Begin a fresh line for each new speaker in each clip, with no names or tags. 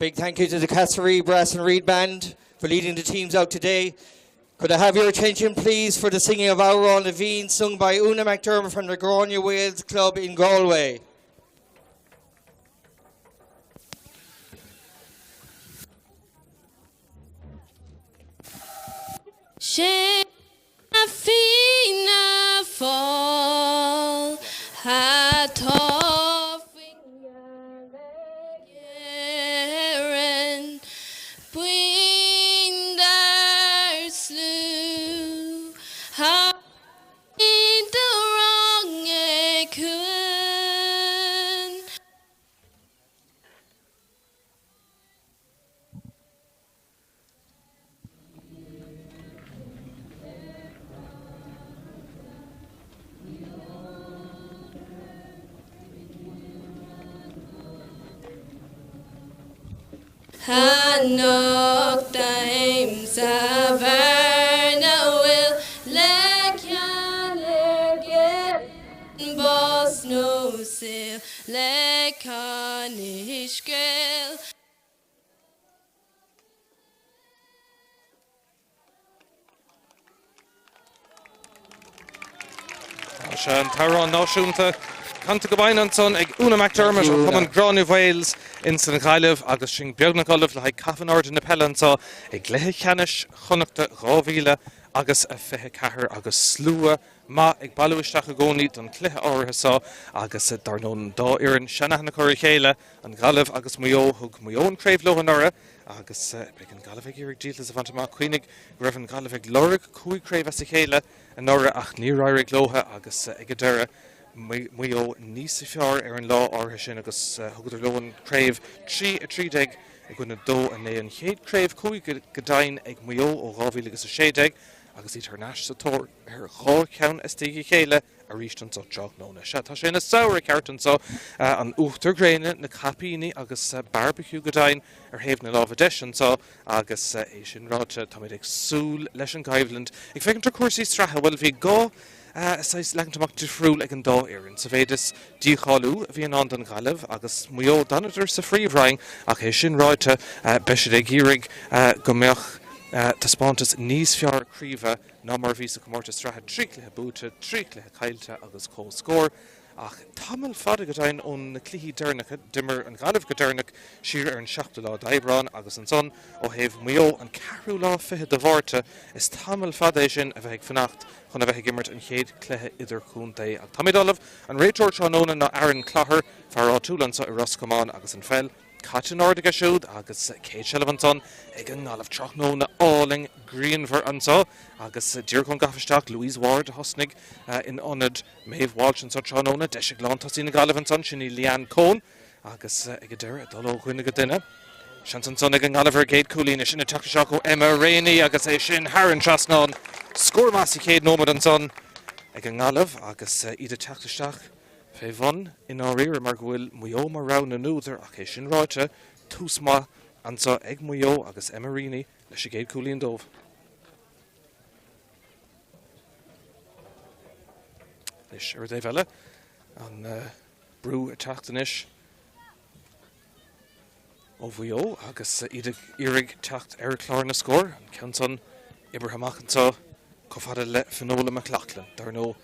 Big thank you to the Castlerea Brass and Reed Band for leading the teams out today. Could I have your attention please for the singing of Amhrán na bhFiann sung by Una McDermott from the Gráinne Mhaol Club in Galway.
Sin Fianna Fáil atá faoi ngeall ag Éirinn, buíon dár slua thar do rang ag cuan. Anocht táim sa bhearna bhfuil le ceal ar bás nó saol le canadh scéil.
Tá sé an t-amhrán náisiúnta canta go binn ansan ag Úna McDermott ó Chumann Gráinne Mhaol ins an Ghaillimh agus sinn beagnach ullamh le haghaidh caitheamh in airde na peile anso i gcluiche ceannais Chonnachta 2000 agus 24 agus slua maith ag bailiú isteach i gcónaí don chluiche áirithe seo agus dar ndóigh an dá fhoireann seanaithne acu ar a chéile, an Ghaillimh agus Maigh Eo. Thug Maigh Eo an chraobh leo anuraidh agus beidh an Ghaillimh ag iarraidh díoltas a bhaint amach. Cuimhnigh go raibh an Ghaillimh ag lorg 5 chraobh as a chéile anuraidh ach níor éirigh leo agus ag an deireadh Maigh Eo níos fearr ar an lá áirithe sin agus thugadar leo an chraobh 3 13 i gcoinne 2 9, an chéad chraobh cúige go deimhin ag Maigh Eo ó 2016 agus iad thar n-ais sa tóir ar dhá cheann as diaidh a chéile arís anso tráthnóna. Sea, tá sé ina samhradh ceart anso, an uachtar gréine, na caipíní agus barbecue go deimhin ar thaobh na láimhe deise anso agus é sin ráite, táimid ag súil leis an gcoimhlint. Ag féachaint ar chúrsaí sraithe, bhuel, bhí dhá saghas leagaint amach difriúil ag an dá fhoireann. Sa mhéid is dícháiliú a bhí i ndán don Ghaillimh agus Maigh Eo, d'fhanadar sa Phríomhroinn ach é sin ráite, beidh siad ag iarraidh go mbeadh taispeántas níos fearr craoibhe ná mar a bhí sa chomórtas sraithe, 3 chluiche buaite, 3 chluiche caillte agus comhscór. Ach tamall fada go deimhin ó na cluichí deireanacha, d'imir an Ghaillimh go deireanach siar ar an seachtú lá d'Aibreán agus ansan ó thaobh Mhaigh Eo an ceathrú lá fichead de Mhárta, is tamall fada é sin a bheith ag fanacht chun a bheith ag imirt an chéad chluiche idirchontae. Ach táimid ullamh, an réiteoir tráthnóna ná Aaron Clogher, fear áitiúil anso i Ros Comáin agus an pheil caite in airde aige siúd agus céad seilbh ansan ag an nGaillimh. Tráthnóna álainn grianmhar anso agus díreach ón gcaitheamh isteach, Louise Ward a thosnaigh in ionad Maeve Walsh anso tráthnóna. Deis ag lántosaí na Gaillimhe ansan, sin í Leanne Coen agus ag an deireadh ag dul ó dhuine go duine. Seans ansan ag an nGaillimh ar a gcéad chúilín, é sin ag teacht isteach ó Emma Rainey agus é sin thar an trasnán. Scór maith sa chéad nóiméad ansan ag an nGaillimh agus iad ag teacht isteach fé bhun i ndáiríre mar go bhfuil Maigh Eo mar rogha na n-údar ach é sin ráite, tús maith anso ag Maigh Eo agus Emma Reaney leis an gcéad chúilín dóibh. Anois, ar an dtaobh eile, an brú ag teacht anois ó Mhaigh Eo agus iad ag iarraidh teacht ar chlár na scór. An ceann san oibrithe amach anseo chomh fada le Finola McLaughlin. Dar ndóigh,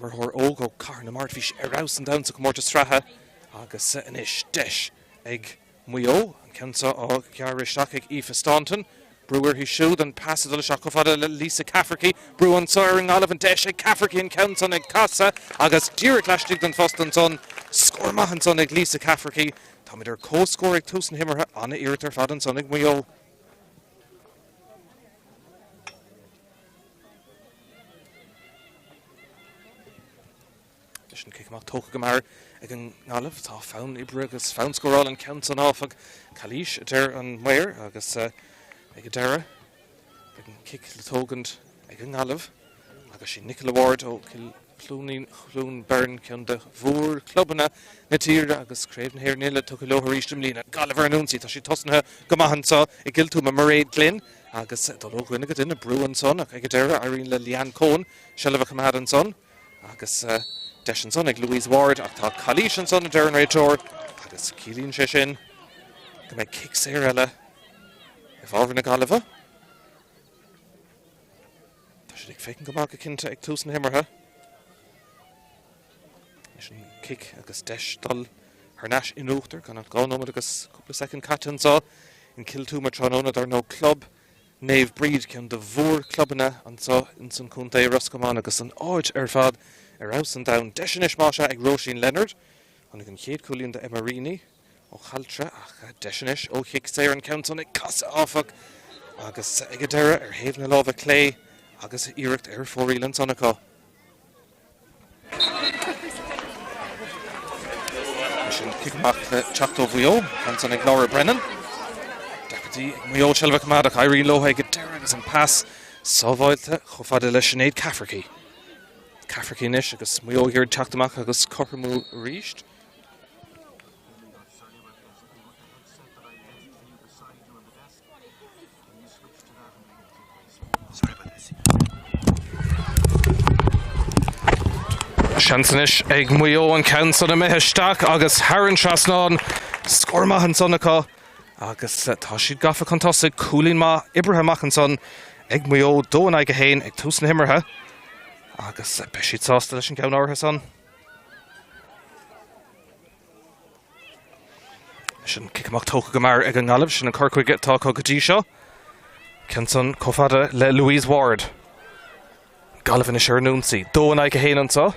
imreoir óg ó Cathair na Mart, bhí sí ar fheabhas an domhan sa chomórtas sraithe agus anois deis ag Maigh Eo, an ceann seo á ghearradh isteach ag Aoife Staunton. Brú uirthi siúd, an pas ag dul isteach chomh fada le Lisa Cafferkey. Brú anso ar an nGaillimh, an deis ag Cafferkey, an ceann san ag casadh agus díreach laistigh den phost ansan. Scór maith ansan ag Lisa Cafferkey. Táimid ar comhscór ag tús na himeartha, an-iarracht ar fad ansan ag Maigh Eo. Leis an cic amach tógtha go mear ag an nGaillimh. Tá fonn oibre agus fonn scórála an ceann san áfach. Calaois a deir an maor agus ag an deireadh beidh an cic le tógaint ag an nGaillimh agus sí Nicola Ward ó Chill Chluain Chluain Bheirn ceann de mhórchlubanna na tíre agus Craobh na hÉireann Uile tugtha leo arís i mbliana. Gaillimh ar an ionsaí, tá siad tosnaithe go maith anseo i gCill Tuama. Mairéad Glynn agus dul ó dhuine go duine, brú ansan ach ag an deireadh éiríonn le Leanne Coen seilbh a choimeád ansan. Agus deis ansan ag Louise Ward ach tá calaois ansan a deir an réiteoir agus ciallaíonn sé sin. go mbeidh cic saor eile i bhfabhar na Gaillimhe. Tá siad ag féachaint go maith go cinnte ag tús na himeartha. Leis an cic agus deis dul thar n-ais in uachtar gan ach 2 nóiméad agus cúpla soicind caite anseo in Cill Tuama tráthnóna dar ndóigh club Naomh Bríd, ceann de mhórchlubanna anseo ins an chontae Ros Comáin agus an áit ar fad ar fheabhas an domhan. Deis anois más ea ag Róisín Leonard. Tháinig an chéad chúilín do Emma Reaney ó Chailtre ach deis anois ó chic saor an ceann san ag casadh áfach agus ag an deireadh ar thaobh na láimhe clé agus iarracht ar fóraoil ansan acu. Sin cic amach le teacht ó Mhaigh Eo, ansan ag Laura Brennan. Deacrachtaí ag Maigh Eo seilbh a choimeád ach éiríonn leo ag an deireadh agus an pas sábháilte chomh fada le Sinéad Cafferkey. Cafferkey anois agus Maigh Eo ag iarraidh teacht amach agus cothromú arís. Seans anois ag Maigh Eo an ceann san imithe isteach agus thar an trasnán. Scór maith ansan acu agus tá siad gafa chun tosaigh. Cúilín maith oibrithe amach ansan ag Maigh Eo, 2 in aghaidh 1 ag tús na himeartha agus beidh siad sásta leis an gceann áirithe san. Sin cic amach tógtha go mear ag an nGaillimh, sin an cur chuige atá acu go dtí seo. Ceann san chomh fada le Louise Ward. Gaillimh anois ar an ionsaí. 2 in aghaidh 1 anseo.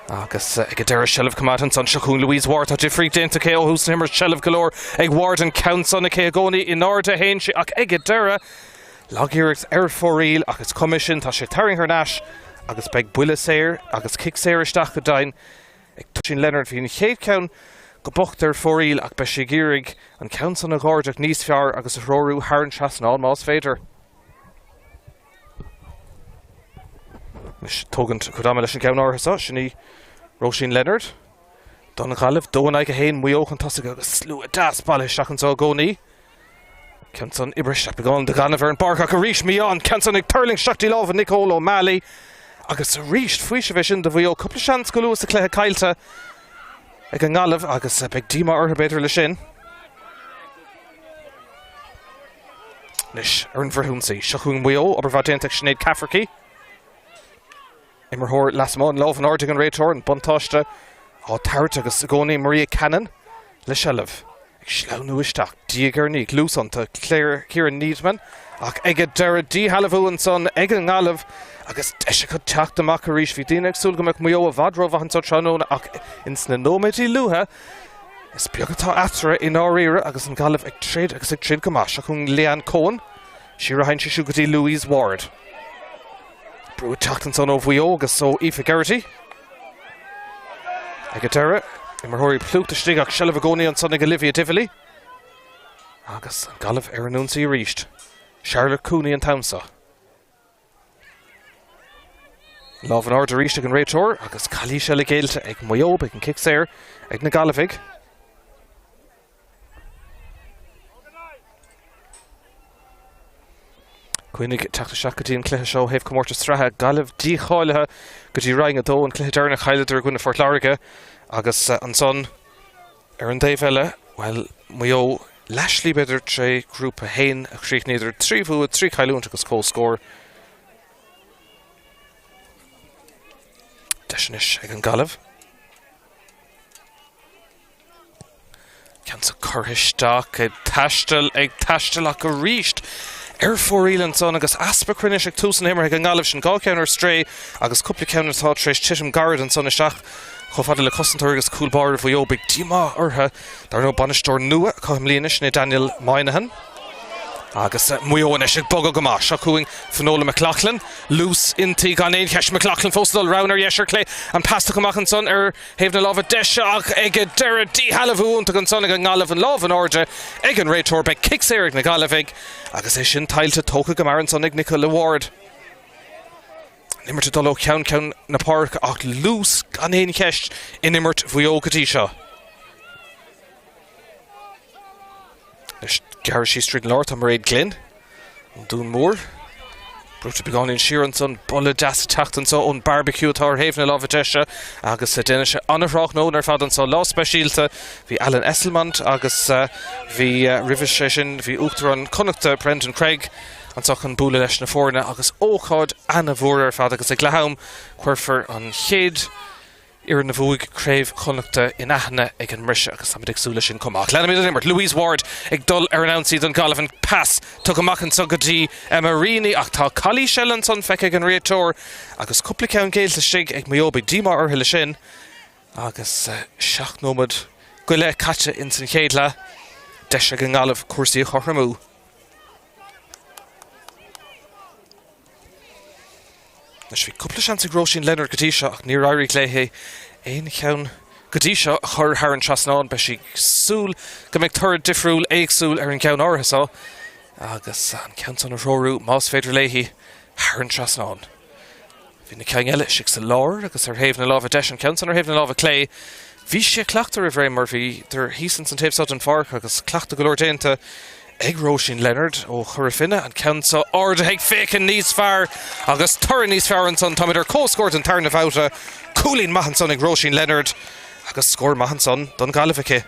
Agus ag an deireadh seilbh coimeádta ansan. Seo chugainn Louise Ward. Tá difríocht déanta aici ó thús na himeartha. Seilbh go leor ag Ward an ceann san aici i gcónaí in airde a théann sé ach ag an deireadh lagiarracht ar fóraoil ach is cuma sin tá sé tarraingthe thar n-ais agus beidh buille saor agus cic saor isteach go deimhin Ag Róisín Leonard bhí an chéad cheann go bocht ar fóraoil ach beidh sí ag iarraidh an ceann san a dh'airdeacht níos fearr agus a threorú thar an trasnán más féidir. Anois tógaint a cuid ama leis an gceann áirithe seo, sin í Róisín Leonard don Ghaillimh, 2 in aghaidh 1, Maigh Eo chun tosaigh agus slua deas bailithe isteach anseo i gcónaí. Ceann san oibrithe isteach beagán de ghaineamh ar an bpáirc ach arís mí-ádh an ceann san ag tuirlingt isteach dtí lámha Nicole O'Malley agus arís faoiseamh é sin do Mhaigh Eo. Cúpla seans go luath sa chluiche caillte ag an nGaillimh agus beidh díomá orthu b'fhéidir le sin. Anois ar an bhfrithionsaí, seo chugainn Maigh Eo, obair mhaith déanta ag Sinéad Cafferkey. Imreoir lasmuigh, an lámh in airde ag an réiteoir, an buntáiste á tabhairt agus i gcónaí Maria Cannon le seilbh. Ag sleamhnú isteach, diaidh ar ndiaidh, luas iontach Claire Ciara Needham ach ag an deireadh díshealbhú ansan ag an nGaillimh agus deis acu teacht amach arís. Bhí daoine ag súil go mbeadh Maigh Eo i bhfad rómhaith anseo tráthnóna ach ins na nóiméidí luatha is beag atá eatarthu i ndáiríre agus an Ghaillimh ag troid agus ag troid go maith. Seo chugainn Leanne Coen, siar a théann sí siúd go dtí Louise Ward. Brú ag teacht ansan ó Mhaigh Eo agus ó Aoife Geraghty. Ag an deireadh, imreoirí plúchta istigh ach seilbh i gcónaí ansan ag Olivia Divilly. Agus an Ghaillimh ar an ionsaí arís. Charlotte Cooney an t-am seo. Lámh in airde arís ag an réiteoir agus calaois eile géillte ag Maigh Eo, beidh an cic saor ag na Gaillimhigh. Cuimhnigh teacht isteach go dtí an cluiche seo ó thaobh comórtas sraithe, Gaillimh dícháilithe go dtí Roinn 2, an cluiche deireanach chailleadar i gcoinne Phort Láirge agus ansan ar an dtaobh eile, bhuel, Maigh Eo leathshlí b'fhéidir tré Ghrúpa 1 a chríochnaíodar, 3 bhua, 3 chailliúint agus comhscór. Deis anois ag an Gaillimh. Ceann san curtha isteach, ag taisteal, ag taisteal ach arís ar fóraoil ansan agus easpa cruinnis ag tús na himeartha ag an nGaillimh sin 2 cheann ar strae agus cúpla ceann atá tar éis titim gairid ansan isteach chomh fada le cosantóirí agus cúl báire Mhaigh Eo. Beidh díomá orthu dar ndóigh bainisteoir nua acu i mbliana sin é Daniel Moynihan. Agus Maigh Eo anois ag bogadh go maith. Seo chugainn Finola McLaughlin. Luas inti gan aon cheist. McLaughlin fós ag dul round ar dheis ar clé. An pas tugtha amach ansan ar thaobh na láimhe deise ach ag an deireadh díshealbhú iontach ansan ag an nGaillimh. An lámh in airde ag an réiteoir. Beidh cic saor ag na Gaillimhigh agus é sin tuillte tógtha go mear ansan ag Nicola Ward. An imirt ag dul ó cheann ceann na páirce ach luas gan aon cheist in imirt Mhaigh Eo go dtí seo. Anois gearradh síos tríd an lár tá Mairéad Glynn ón Dún Mór. Brúite beagáinín siar ansan, boladh deas ag teacht anso ón barbecue atá ar thaobh na láimhe deise agus déanann sé an-thráthnóna ar fad anso. Lá speisialta, bhí Alan Esslemont agus bhí roimhe sé sin bhí Uachtarán Connachta Brendan Craig anso chun bualadh leis na foirne agus ócáid ana-mhór ar fad agus ag leath am cuirfear an chéad fhoireann a bhuaigh Craobh Chonnachta in aithne ag an mbriseadh agus táimid ag súil leis sin chomh maith. Leanaimid an imirt. Louise Ward ag dul ar an ionsaí don Ghaillimh. An pas tugtha amach anso go dtí Emma Reaney ach tá calaois eile ansan feicthe ag an réiteoir agus cúpla ceann géillte istigh ag Maigh Eo. Beidh díomá orthu leis sin agus 7 nóiméad go leith caite ins an chéad leath. Deis ag an nGaillimh cúrsaí a chothromú. Anois bhí cúpla seans ag Róisín Leonard go dtí seo ach níor éirigh léi aon cheann go dtí seo a chur thar an trasnán. Beidh sí ag súil go mbeidh toradh difriúil éagsúil ar an gceann áirithe seo agus an ceann san a threorú más féidir léi thar an trasnán. Bhí na cinn eile istigh sa lár agus ar thaobh na láimhe deis, an ceann san ar thaobh na láimhe clé. Bhí sé cleachta roimh ré mar bhíodar thíos ins an taobh seo den pháirc agus cleachtadh go leor déanta ag Róisín Leonard ó Chora Finne, an ceann seo ardaithe ag féachaint níos fearr agus toradh níos fearr ansan. Táimid ar comhscór don tarna bhabhta. Cúilín maith ansan ag Róisín Leonard agus scór maith ansan don Ghaillimh aici.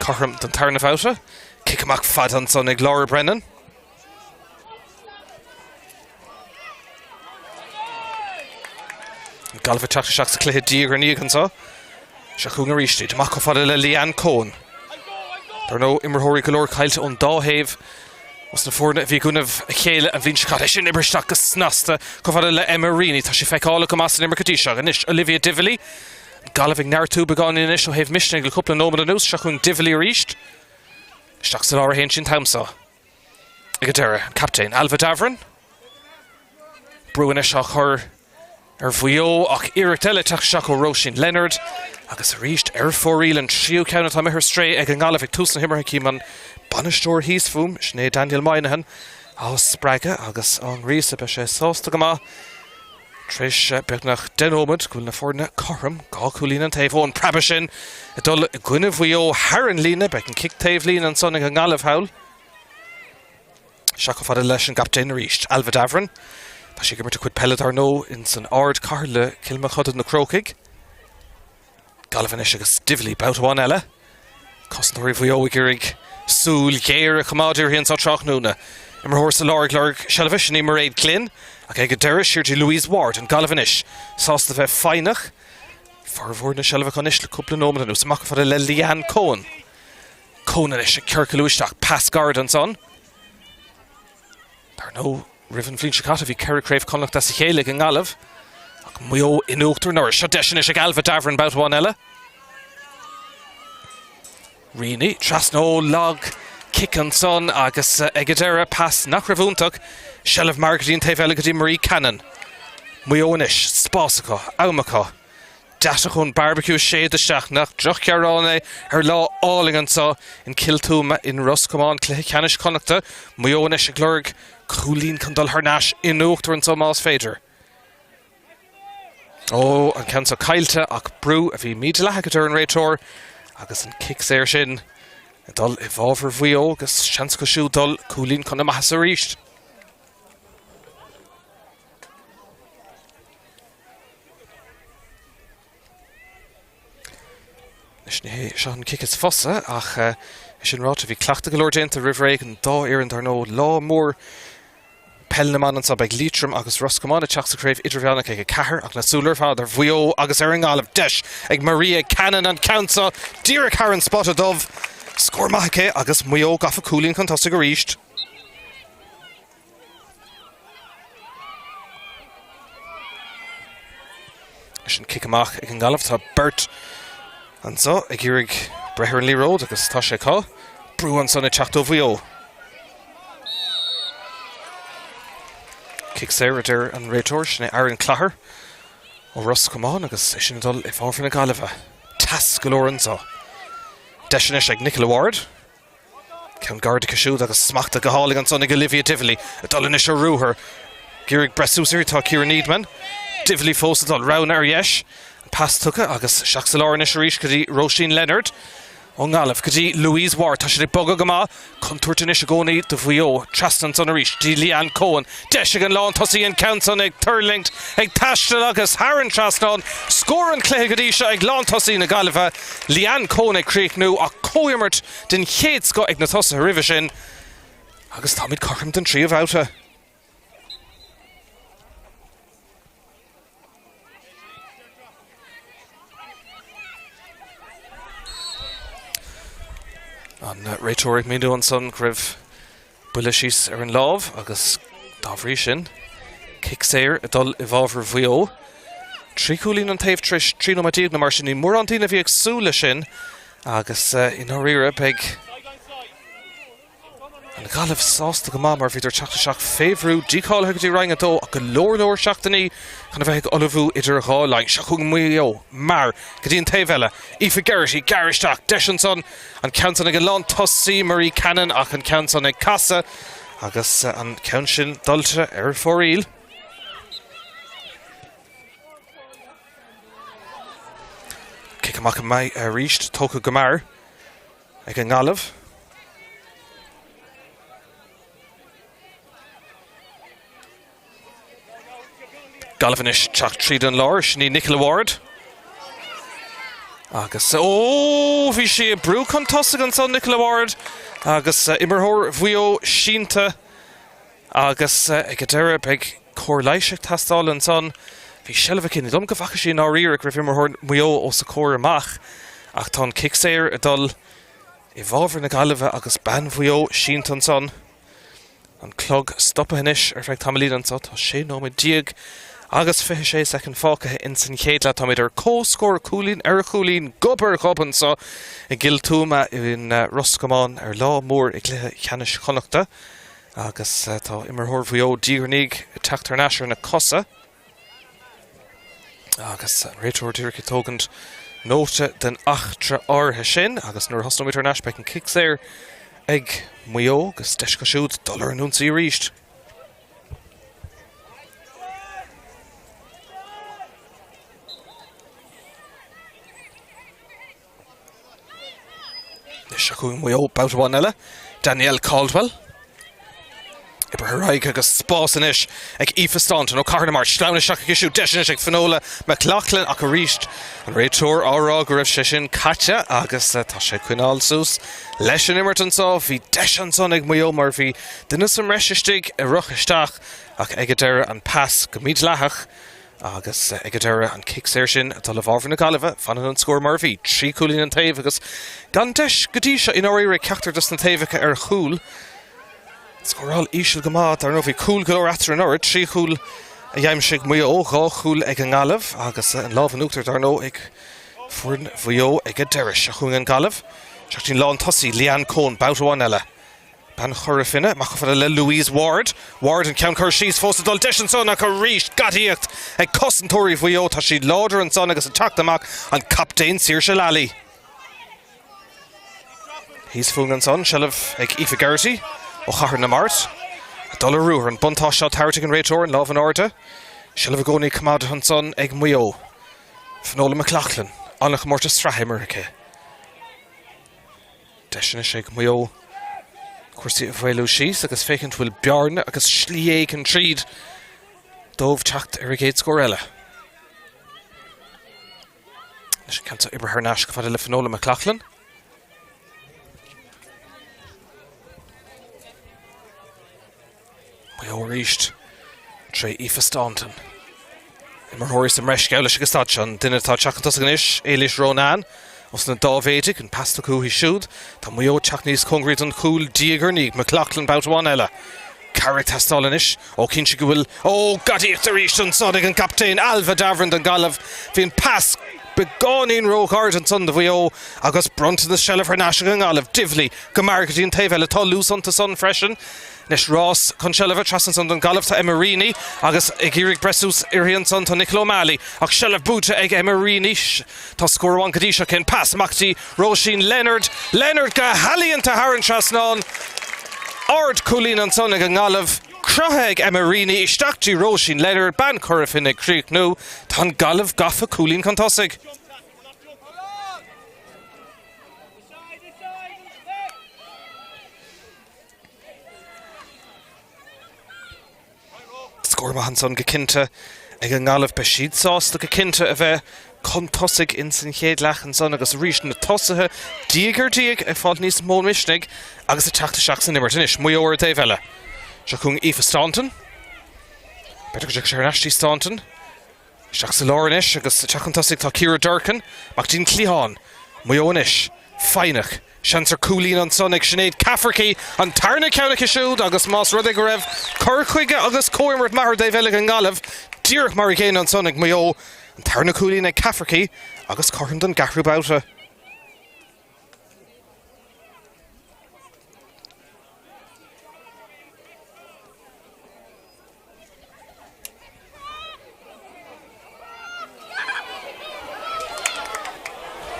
Cothrom don tarna bhabhta. Cic amach fada ansan ag Laura Brennan. Gaillimh ag teacht isteach sa chluiche diaidh ar ndiaidh anseo. Seo chugainn arís iad. Amach chomh fada le Leanne Coen. Dar ndóigh, imreoirí go leor caillte ón dá thaobh os na foirne a bhí i gcoinnibh a chéile an bhliain seo caite. É sin oibrithe isteach go snasta chomh fada le Emma Reaney. Tá sí feiceálach go maith san imirt go dtí seo. Anois Olivia Divilly. Gaillimh ag neartú beagáinín anois ó thaobh misnigh le cúpla nóiméad anuas. Seo chugainn Divilly arís. Isteach sa lár a théann sí an t-am seo. Ag an deireadh, an captaen, Ailbhe Davoren. Brú anois á chur ar Mhaigh Eo ach iarracht eile teacht isteach ó Róisín Leonard agus arís ar fóraoil an tríú ceann atá imithe ar strae ag an nGaillimh ag tús na himeartha. Cím an bainisteoir thíos fúm, sin é Daniel Moynihan, á spreagadh agus á ngríosadh. Beidh sé sásta go maith tar éis beagnach 10 nóiméad go bhfuil na foirne cothrom, 2 chúilín an taobh. Ó, an preabadh sin ag dul i gcoinne Mhaigh Eo thar an líne. Beidh an cic taobh líne ansan ag an nGaillimh thall. Isteach chomh fada leis an gcaptaen arís, Ailbhe Davoren. Tá sí ag imirt a cuid peile dar ndóigh ins an ardchathair le Cill Mochuda na Crócaigh. Gaillimh anois agus Divilly babhta amháin eile. Cosantóirí Mhaigh Eo ag iarraidh súil ghéar a choimeád uirthi anseo tráthnóna. Imreoir sa lár ag lorg seilbhe, sin í Mairéad Glynn, ach ag an deireadh siar dtí Louise Ward. An Gaillimh anois sásta bheith foighneach. Formhór na seilbhe acu anois le cúpla nóiméad anuas. Amach chomh fada le Leanne Coen. Coen anois ag ciorcalú isteach. Pas gairid ansan. Dar ndóigh, roimh an bhliain seo caite bhí 4 Craobh Chonnacht as a chéile ag an nGaillimh, ach Maigh Eo in uachtar anuraidh. Seo deis anois ag Ailbhe Davoren babhta amháin eile. Reaney trasna ó lag cic ansan agus ag an deireadh pas nach raibh iontach. Seilbh mear go dtí an taobh eile go dtí Marie Cannon. Maigh Eo anois, spás acu, am acu. Deatach ón barbecue ag séideadh isteach, nach drochghearán é ar lá álainn anseo in Cill Tuama in Ros Comáin, Cluiche Ceannais Chonnachta, Maigh Eo anois ag lorg cúilín chun dul thar n-ais in uachtar anseo más féidir. Ó, an ceann seo caillte ach brú a bhí mídhleathach a deir an réiteoir agus an cic saor sin ag dul i bhfabhar Mhaigh Eo agus seans acu siúd dul cúilín chun na maitheasa arís. Anois ní hé seo an cic is fusa ach é sin ráite bhí cleachtadh go leor déanta roimh ré ag an dá fhoireann dar ndóigh. Lá mór peil na mban anseo. Beidh Liatroim agus Ros Comáin ag teacht sa chraobh idirmheánach ag 4 ach na súile ar fad ar Mhaigh Eo agus ar an nGaillimh. Deis ag Maria Cannon an ceann seo díreach thar an spota dubh. Scór maith aici agus Maigh Eo gafa cúilín chun tosaigh arís. Leis an cic amach ag an nGaillimh tá beirt anseo ag iarraidh breith ar an liathróid agus tá sé acu. Brú ansan ag teacht ó Mhaigh Eo. Cic saor a deir an réiteoir, sin é Aaron Clogher ó Ros Comáin agus é sin ag dul i bhfabhar na Gaillimhe. Teas go leor anseo. Deis anois ag Nicola Ward. Ceann gairid aici siúd agus smachtaithe go hálainn ansan ag Olivia Divilly. Ag dul anois ar ruathar. Ag iarraidh breith suas uirthi tá Ciara Needman. Divilly fós ag dul. Roghanna ar dheis. An pas tugtha agus isteach sa lár anois arís go dtí Róisín Leonard. Ón nGaillimh go dtí Louise Ward. Tá siad ag bogadh go maith. Contúirt anois i gcónaí do Mhaigh Eo. Trasna ansan arís dtí Leanne Coen. Deis ag an lántosaí an ceann san ag tuirlingt, ag taisteal agus thar an trasnán. Scór an chluiche go dtí seo ag lántosaí na Gaillimhe, Leanne Coen ag críochnú ach comhimirt den chéad scoth ag na tosaithe roimhe sin agus táimid cothrom don tríú bhabhta. An réiteoir ag míniú ansan go raibh buille síos ar an lámh agus dá bhrí sin cic saor ag dul i bhfabhar Mhaigh Eo. 3 chúilín an taobh tar éis 13 nóiméad nó mar sin ní mórán daoine a bhí ag súil leis sin agus i ndáiríre beidh An Ghaillimh sásta go maith mar bhíodar ag teacht isteach fé bhrú, dícháilithe go dtí Roinn 2 ach go leor leor seachtainí chun a bheith ag ullmhú idir an dhá linn. Seo chugainn Maigh Eo mear go dtí an taobh eile. Aoife Geraghty, gearr isteach, deis ansan, an ceann san ag an lántosaí Marie Cannon ach an ceann san ag casadh agus an ceann sin dulta ar fóraoil. Cic amach arís tógtha go mear. ag an nGaillimh. Gaillimh anois teacht tríd an lár, sin í Nicola Ward. Agus ó bhí sí ag brú chun tosaigh ansan Nicola Ward agus imreoir Mhaigh Eo sínte agus ag an deireadh beidh cóir leighis ag teastáil ansan. Bhí seilbh aici, ní dóigh liom go bhfaca sí i ndáiríre go raibh imreoir Mhaigh Eo os a comhair amach ach tá an cic saor ag dul i bhfabhar na Gaillimhe agus bean Mhaigh Eo sínte ansan. An clog stoptha anois ar feadh tamaillín anso. Tá 16 nóiméad agus 26 soicind fágtha ins an chéad leath. Táimid ar comhscór cúilín ar chúilín, gob ar ghob anso i gCill Tuama in Ros Comáin ar lá mór i gcluiche ceannais Chonnachta. Agus tá imreoir Mhaigh Eo diaidh ar ndiaidh ag teacht thar n-ais ar na cosa. Agus an réiteoir díreach ag tógaint nóta den eachtra áirithe sin agus nuair a thosnóimid thar n-ais beidh an cic saor ag Maigh Eo agus deis acu siúd dul ar an ionsaí arís. Anois seo chugainn Maigh Eo babhta amháin eile. Danielle Caldwell. Oibrithe ar aghaidh agus spás anois ag Aoife Staunton ó Cathair na Mart. Sleamhain isteach aici siúd. Deis anois ag Finola McLaughlin ach arís an réiteoir á rá go raibh sé sin caite agus tá sé ag coinneáil suas leis an imirt anseo. Bhí deis ansan ag Maigh Eo mar bhí duine sa mbreis istigh ag rith isteach ach ag an deireadh an pas go mídhleathach. Agus ag an deireadh, an cic saor sin ag dul i bhfabhar na Gaillimhe, fanann an scór mar a bhí, 3 chúilín an taobh agus gan deis go dtí seo i ndáiríre ag ceachtar dos na taobhacha ar chúl. Scóráil íseal go maith, dar ndóigh bhí cúil go leor eatarthu anuraidh, 3 chúl a d'aimsigh Maigh Eo, 2 chúl ag an nGaillimh agus an lámh in uachtar dar ndóigh ag foireann Mhaigh Eo ag an deireadh. Seo chugainn an Ghaillimh, isteach dtí'n lántosaí Leanne Coen, babhta amháin eile. Bean Chora Finne, amach chomh fada le Louise Ward. Ward an ceann curtha síos fós ag dul deis ansan ach arís gadaíocht ag cosantóirí Mhaigh Eo. Tá siad láidir ansan agus ag teacht amach an captaen Saoirse Lally. Thíos fúinn ansan, seilbh ag Aoife Geraghty ó Chathair na Mart. Ag dul ar ruathar, an buntáiste á tabhairt ag an réiteoir, an lámh in airde. Seilbh i gcónaí coimeádta ansan ag Maigh Eo. Finola McLaughlin, an-chomórtas sraithe imeartha aici. Deis anois ag Maigh Eo cúrsaí a mhaolú síos agus féachaint bhfuil bearna agus slí éigin tríd dóibh teacht ar a gcéad scór eile. Anois an ceann seo oibrithe thar n-ais go fada le Finola McLaughlin. Maigh Eo arís tré Aoife Staunton. Imreoirí sa mbreis geall leis ag an staid seo. An duine atá ag teacht chun tosaigh anois, Éilís Ronán, os na Dáibhéidigh, an pas tugtha uaithi siúd. Tá Maigh Eo ag teacht níos cóngaraí don chúl diaidh ar ndiaidh. McLaughlin babhta amháin eile. Cabhair ag teastáil anois. Ó, cinnte go bhfuil. Ó, gadaíocht arís ansan ag an gcaptaen Ailbhe Davoren don Ghaillimh. Bhí an pas beagáinín róghairid ansan do Mhaigh Eo agus bronntanas seilbh thar n-ais ag an nGaillimh. Divilly go mear go dtí an taobh eile. Tá luas iontu san freisin. Anois rás chun seilbhe trasna ansan don Ghaillimh tá Emma Reaney agus ag iarraidh breith suas uirthi ansan tá Nicola O'Malley ach seilbh buaite ag Emma Reaney. Tá scór amháin go dtí seo cén pas amach dtí Róisín Leonard. Leonard go healaíonta thar an trasnán. Ard chúilín ansan ag an nGaillimh. Cruthaithe ag Emma Reaney isteach dtí Róisín Leonard, bean Chora Finne ag críochnú. Tá an Ghaillimh gafa cúilín chun tosaigh. Scór maith ansan go cinnte ag an nGaillimh. Beidh siad sásta go cinnte a bheith chun tosaigh ins an chéad leath ansan agus arís na tosaithe diaidh ar diaidh ag fáil níos mó misnigh agus ag teacht isteach san imirt anois. Maigh Eo ar an taobh eile. Seo chugainn Aoife Staunton. B'fhéidir go dtiocfaidh sé ar ais dtí Staunton. Isteach sa lár anois agus ag teacht chun tosaigh tá Ciara Durkin, amach dtí'n cliathán. Maigh Eo anois. Foighneach. Seans ar cúilín ansan ag Sinéad Cafferkey, an tarna ceann aici siúd agus más rud é go raibh cur chuige agus comhimirt maith ar an dtaobh eile ag an nGaillimh, díreach mar a gcéanna ansan ag Maigh Eo. An tarna cúilín ag Cafferkey agus cothrom don gceathrú babhta.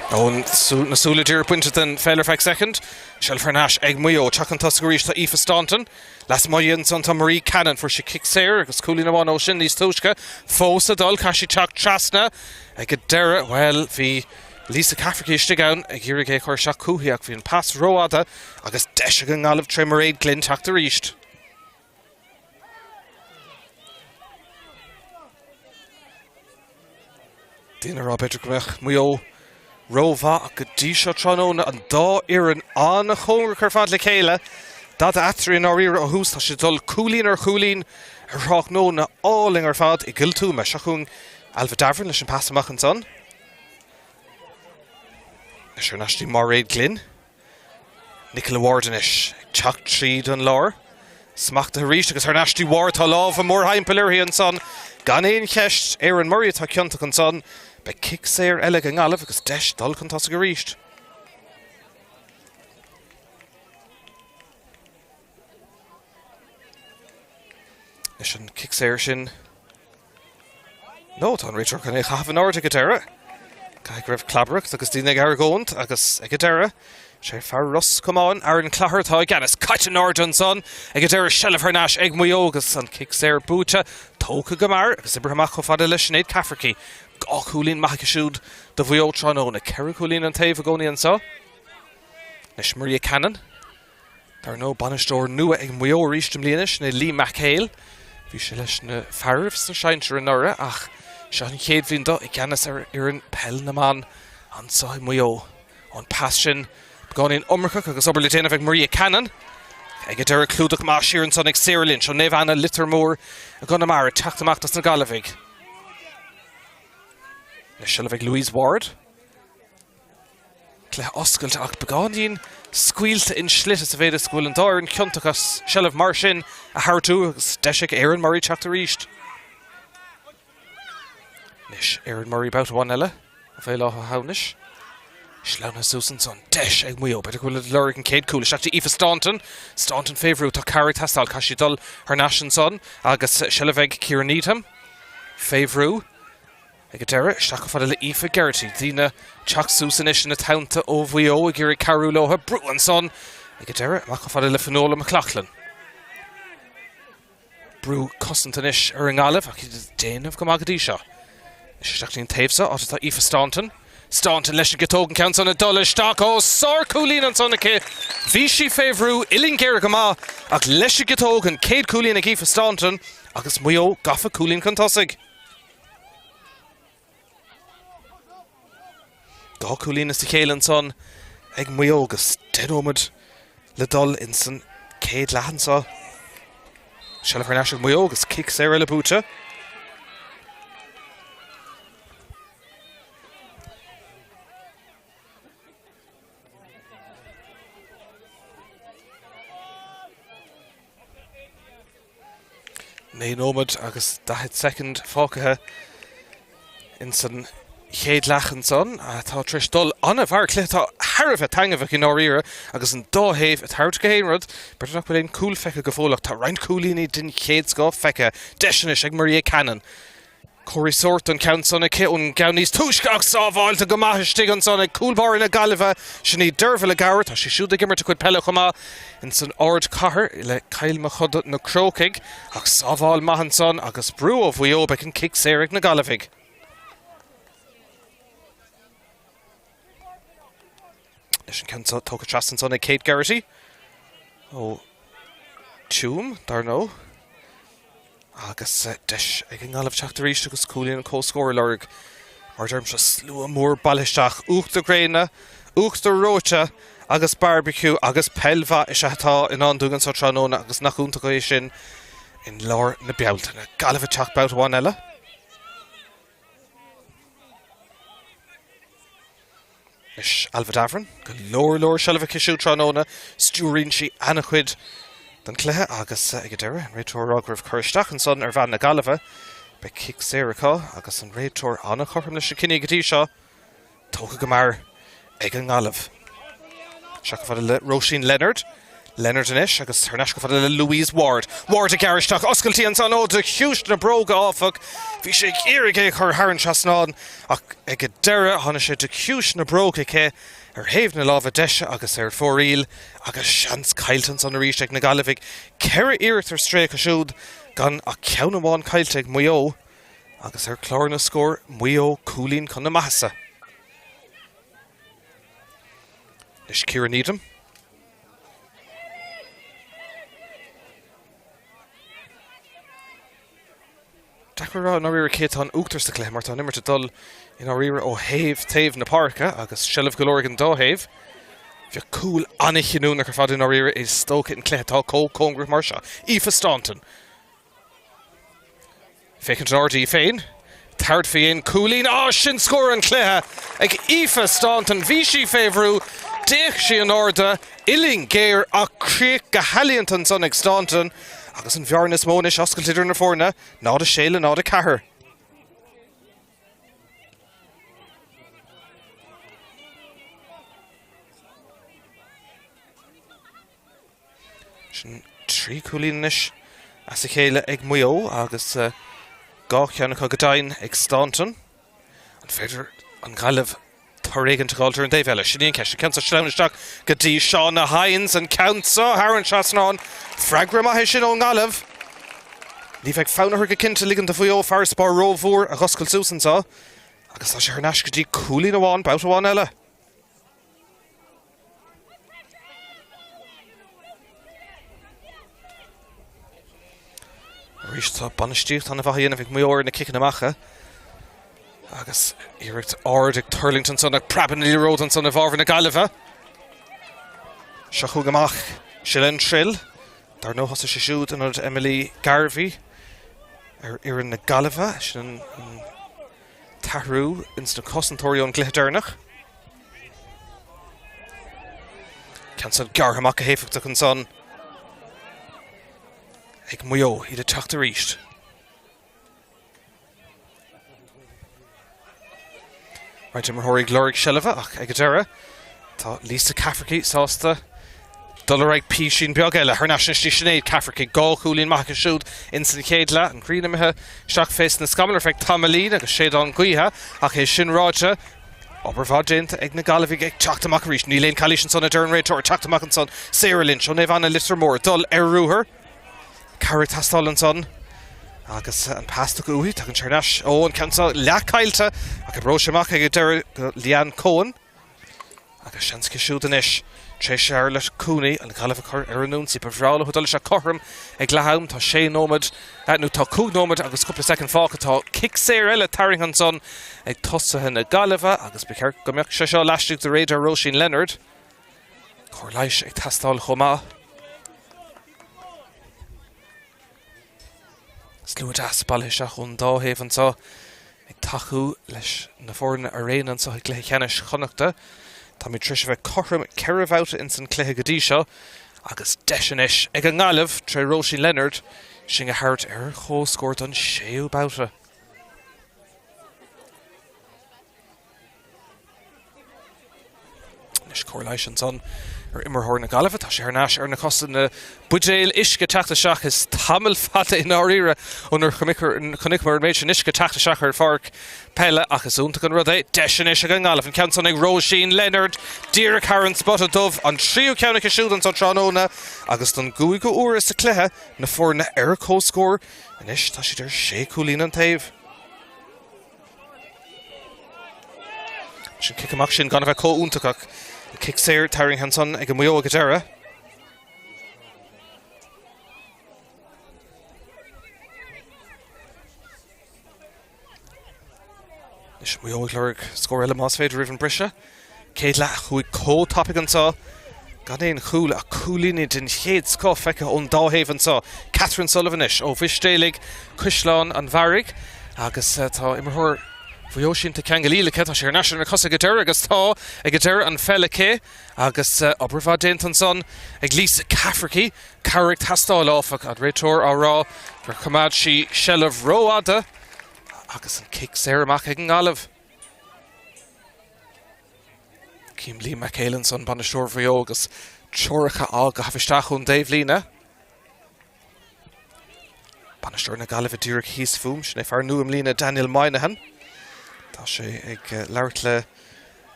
Ó na súile díreach bainte den pheil ar feadh soicind. Seilbh thar n-ais ag Maigh Eo. Teacht chun tosaigh arís tá Aoife Staunton. Lasmuigh di ansan tá Marie Cannon. Fuair sí cic saor agus cúilín amháin ó sin níos túisce. Fós ag dul, caithfidh sí teacht trasna ag an deireadh. Bhuel, bhí Lisa Cafferkey istigh ann ag iarraidh é a chur isteach chúithi ach bhí an pas rófhada agus deis ag an nGaillimh tré Mairéad Glynn teacht arís. Daoine ag rá b'fhéidir go mbeadh Maigh Eo rómhaith ach go dtí seo tráthnóna an dá fhoireann an-chóngarach ar fad le chéile. Dada eatarthu i ndáiríre ó thús. Tá siad ag dul cúilín ar chúilín ar thráthnóna álainn ar fad i gCill Tuama. Seo chugainn Ailbhe Davoren leis an pas amach ansan. Anois thar n-ais dtí Mairéad Glynn. Nicola Ward anois ag teacht tríd an lár. Smachtaithe arís agus thar n-ais dtí Ward. Tá lámh mórthimpeall uirthi ansan. Gan aon cheist, Erin Murray atá ciontach ansan. Beidh cic saor eile ag an nGaillimh agus deis dul chun tosaigh arís. Leis an cic saor sin. Nó tá an réiteoir chun é a chaitheamh in airde ag an deireadh. Caithfidh go raibh clabaireacht agus daoine ag argóint agus ag an deireadh, sé fear Ros Comáin, Aaron Clogher atá i gceannas. Caite in airde ansan ag an deireadh, seilbh thar n-ais ag Maigh Eo agus an cic saor buaite, tógtha go mear agus oibrithe amach chomh fada le Sinéad Cafferkey. 2 chúilín maith aici siúd do Mhaigh Eo tráthnóna. 4 chúilín an taobh i gcónaí anseo. Anois Maria Cannon. Dar ndóigh, bainisteoir nua ag Maigh Eo arís i mbliana, sin é Lee McHale. Bhí sé leis na fearaibh sna sinsir anuraidh ach seo an chéad bhliain dó i gceannas ar fhoireann peil na mban anseo i Maigh Eo. An pas sin beagáinín iomarcach agus obair le déanamh ag Maria Cannon. Ag an deireadh clúdach maith siar ansan ag Sarah Lynch ó Naomh Anna Leitir Móir i gConamara ag teacht amach dos na Gaillimhigh. Anois seilbh ag Louise Ward. Cluiche oscailte ach beagáinín scaoilte in slite sa mhéid is go bhfuil an dá fhoireann ciontach as seilbh mar sin a thabhairt agus deis ag Erin Murray teacht arís. Anois Erin Murray babhta amháin eile ó Bhéal Átha hAmhnais. Sleamhnaithe suas ansan. Deis ag Maigh Eo. B'fhéidir go bhfuil ag lorg an chéad cúl. Isteach dtí Aoife Staunton. Staunton fé bhrú. Tá cabhair ag teastáil. Caithfidh sí dul thar n-ais ansan agus seilbh ag Ciara Needham. Fé bhrú. Ag an deireadh, isteach chomh fada le Aoife Geraghty. Daoine ag teacht suas anois ina teannta ó Mhaigh Eo ag iarraidh cabhrú leo. Brú ansan ag an deireadh, amach chomh fada le Finola McLaughlin. Brú cosanta anois ar an nGaillimh ach iad ag déanamh go maith go dtí seo. Anois isteach dtí an taobh seo, áit atá Aoife Staunton. Staunton leis an gciotóg, an ceann san ag dul isteach. Ó, sár-chúilín ansan aici. Bhí sí fé bhrú, uillinn géar go maith ach leis an gciotóg, an chéad chúilín ag Aoife Staunton agus Maigh Eo gafa cúilín chun tosaigh. 2 chúilín as a chéile ansan ag Maigh Eo agus 10 nóiméad le dul insan chéad leath anseo. Seilbh thar n-ais ag Maigh Eo agus cic saor eile buaite. 9 nóiméad agus 40 soicind fágtha ins an chéad leath ansan atá tar éis dul an-mhear. Cluiche atá thar a bheith taitneamhach i ndáiríre agus an dá thaobh ag tabhairt gach aon rud. B'fhéidir nach bhfuil aon chúl feicthe go fóill ach tá roinnt cúilíní den chéad scoth feicthe. Deis anois ag Maria Cannon. Comharthaí sóirt an ceann san aici ón gceann níos túisce ach sábháilte go maith istigh ansan ag cúl báire na Gaillimhe, sin í Deirbhile Gower. Tá sí siúd ag imirt a cuid peile chomh maith ins an ardchathair le Cill Mochuda Na Crócaigh ach sábháil maith ansan agus brú ó Mhaigh Eo beidh an cic saor ag na Gaillimhigh. Leis an ceann seo tógtha trasna ansan ag Kate Geraghty ó Tuaim, dar ndóigh. Agus deis ag an nGaillimh teacht arís agus cúilín an comhscóir a lorg. Mar a deirimse, slua mór bailithe isteach, uachtar gréine, uachtar reoite agus barbecue agus peil mhaith is ea atá i ndán dúinn anseo tráthnóna agus nach iontach é sin in lár na Bealtaine. Gaillimh ag teacht babhta amháin eile. Anois Ailbhe Davoren, go leor leor seilbh aici siúd tráthnóna. Stiúraíonn sí an-chuid den chluiche agus ag an deireadh, an réiteoir ag rá go raibh cur isteach ansan ar bhean na Gaillimhe. Beidh cic saor acu agus an réiteoir an-chothrom leis na cinní go dtí seo. Tógtha go mear ag an nGaillimh. Isteach chomh fada le Róisín Leonard. Leonard anois agus thar n-ais chomh fada le Louise Ward. Ward ag gearradh isteach, oscailtí ansan ó de chiumhais na bróga áfach. Bhí sí ag iarraidh é a chur thar an trasnán ach ag an deireadh tháinig sé de chiumhais na bróg aici ar thaobh na láimhe deise agus ar fóraoil agus seans caillte ansan arís ag na Gaillimhigh. 4 iarracht ar strae acu siúd gan ach ceann amháin caillte ag Maigh Eo agus ar chlár na scór Maigh Eo cúilín chun na maitheasa. Anois Ciara Needham. Deacair a rá i ndáiríre cé atá in uachtar sa chluiche mar tá an imirt ag dul i ndáiríre ó thaobh taobh na páirce agus seilbh go leor ag an dá thaobh. Bheadh cúl an-chinniúnach ar fad i ndáiríre is dócha in cluiche atá chomh cóngarach mar seo. Aoife Staunton. Féachaint in airde í féin. Tabhairt faoi aon cúilín. Á, sin scór an chluiche ag Aoife Staunton. Bhí sí fé bhrú. D'fhéach sí in airde. Uillinn géar ach críoch go healaíonta ansan ag Staunton. Agus an bhearna is mó anois oscailte idir na foirne, 0-6 le 0-4. Sin 3 cúilín anois as a chéile ag Maigh Eo agus 2 cheann acu go deimhin ag Staunton. An féidir an Ghaillimh toradh éigin a fháilt ar an dtaobh eile? Sin í an cheist. An ceann seo sleamhnaithe isteach go dtí Shauna Hynes. An ceann seo thar an trasnán. Freagra maith é sin ón nGaillimh. Ní bheidh fonn orthu go cinnte ligean do Mhaigh Eo farasbarr rómhór a dh'oscailt suas anseo agus tá sé thar n-ais go dtí cúilín amháin, babhta amháin eile. Arís tá bainistíocht an-mhaith á dhéanamh ag Maigh Eo ar na ciceanna amach agus iarracht ard ag tuirlingt ansan ach preabann an liathróid ansan i bhfabhar na Gaillimhe. Seo chugainn amach Silen Trill. Dar ndóigh thosaigh sí siúd in ionad Emily Garvey ar fhoireann na Gaillimhe. Sin an t-athrú ins na cosantóirí ón gcluiche deireanach. Ceann san gearrtha amach go héifeachtach ansan ag Maigh Eo, iad ag teacht arís. Roinnt imreoirí ag lorg seilbhe ach ag an deireadh tá Lisa Cafferkey sásta dul ar aghaidh písín beag eile. Thar n-ais anois dtí Sinéad Cafferkey, 2 chúilín maith aici siúd ins an chéad leath. An ghrian imithe isteach fés na scamaill ar feadh tamaillín agus séideán gaoithe ach é sin ráite, Obair mhaith déanta ag na Gaillimhigh ag teacht amach arís. Níl aon calaois ansan a deir an réiteoir. Teacht amach ansan. Sarah Lynch ó Naomh Anna Leitir Móir. Dul ar ruathar. Cabhair ag teastáil ansan. Agus an pas tugtha uaithi. Tagann sé ar ais. Ó, an ceann seo leath caillte. Ach oibreoidh sé amach ag an deireadh go Leanne Coen. Agus seans aici siúd anois, tar éis Charlotte Cooney an Ghaillimh a chur ar an ionsaí. Ba bhreá leo dul isteach cothrom ag leath am. Tá sé nóiméad, nó tá cúig nóiméad agus cúpla soicind fágtha. Tá cic saor eile tarraingthe ansan ag tosaithe na Gaillimhe agus ba cheart go mbeadh sé seo laistigh de radar Róisín Leonard. Cóir leighis ag teastáil chomh maith. Slua deas bailithe isteach ón dá thaobh anseo ag tacú leis na foirne araon anseo i gcluiche ceannais Chonnachta. Táimid tar éis a bheith cothrom 4 bhabhta ins an cluiche go dtí seo agus deis anois ag an nGaillimh tré Róisín Leonard sinn a thabhairt ar comhscór don séú babhta. Anois cóir leighis ansan ar imreoir na Gaillimhe. Tá sé thar n-ais ar na cosa na buidéil uisce teacht isteach. Is tamall fada i ndáiríre ónar chonaiceamar an méid sin uisce teacht isteach ar pháirc peile ach is iontach an rud é. Deis anois ag an nGaillimh. An ceann san ag Róisín Leonard díreach thar an spota dubh. An tríú ceann aici siúd anso tráthnóna agus don gcúigiú huair sa chluiche na foirne ar comhscór. Anois tá siad ar sé chúilín an taobh. Sin cic amach sin gan a bheith chomh iontach ach an cic saor tarraingthe ansan ag Maigh Eo ag an deireadh. Anois Maigh Eo ag lorg scór eile más féidir roimh an briseadh. Céad leath a chuaigh chomh tapaidh anseo gan aon chúl ach cúilíní den chéad scoth feicthe ón dá thaobh anseo. Catherine Sullivan anois ó Mhistéalaigh, Caisleán an Bharraigh agus tá imreoir Mhaigh Eo sínte ceangal aici. Tá sé thar n-ais ar na cosa ag an deireadh agus tá ag an deireadh an pheil aici agus obair mhaith déanta ansan ag Lisa Cafferkey. Cabhair ag teastáil áfach, an réiteoir á rá gur choimeád sí seilbh rófhada. Agus an cic saor amach ag an nGaillimh. Cím Liam McHale ansan, bainisteoir Mhaigh Eo, agus treoracha á gcaitheamh isteach ón dtaobhlíne. Bainisteoir na Gaillimhe díreach thíos fúm, sin é fear nua i mbliana Daniel Moynihan. Tá sé ag labhairt le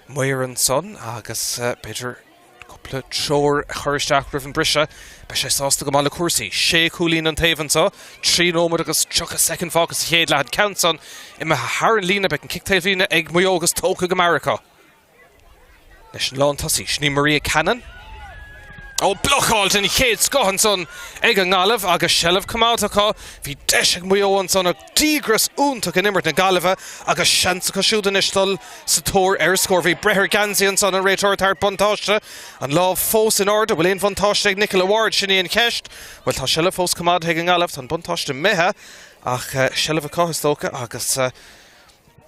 maor ansan agus b'fhéidir Cúpla treoir a chur isteach roimh an briseadh. Beidh sé sásta go maith le cúrsaí. Sé chúilín an taobh anseo. 3 nóiméad agus 30 soicind fágtha sa chéad leath. An ceann san imithe thar an líne. Beidh an cic taobhlíne ag Maigh Eo agus tógtha go mear acu. Leis an lántosaí, sin í Maria Cannon. Ó, blocáil den chéad scoth ansan ag an nGaillimh agus seilbh coimeádta acu. Bhí deis ag Maigh Eo ansan ach díograis iontach in imirt na Gaillimhe agus seans acu siúd anois dul sa tóir ar scór. Bhí breith ar gheansaí ansan, an réiteoir ag tabhairt buntáiste. An lámh fós in airde. Bhfuil aon bhuntáiste ag Nicola Ward? Sin í an cheist. Bhuel, tá seilbh fós coimeádta ag an nGaillimh. Tá an buntáiste imithe ach seilbh acu, is dócha, agus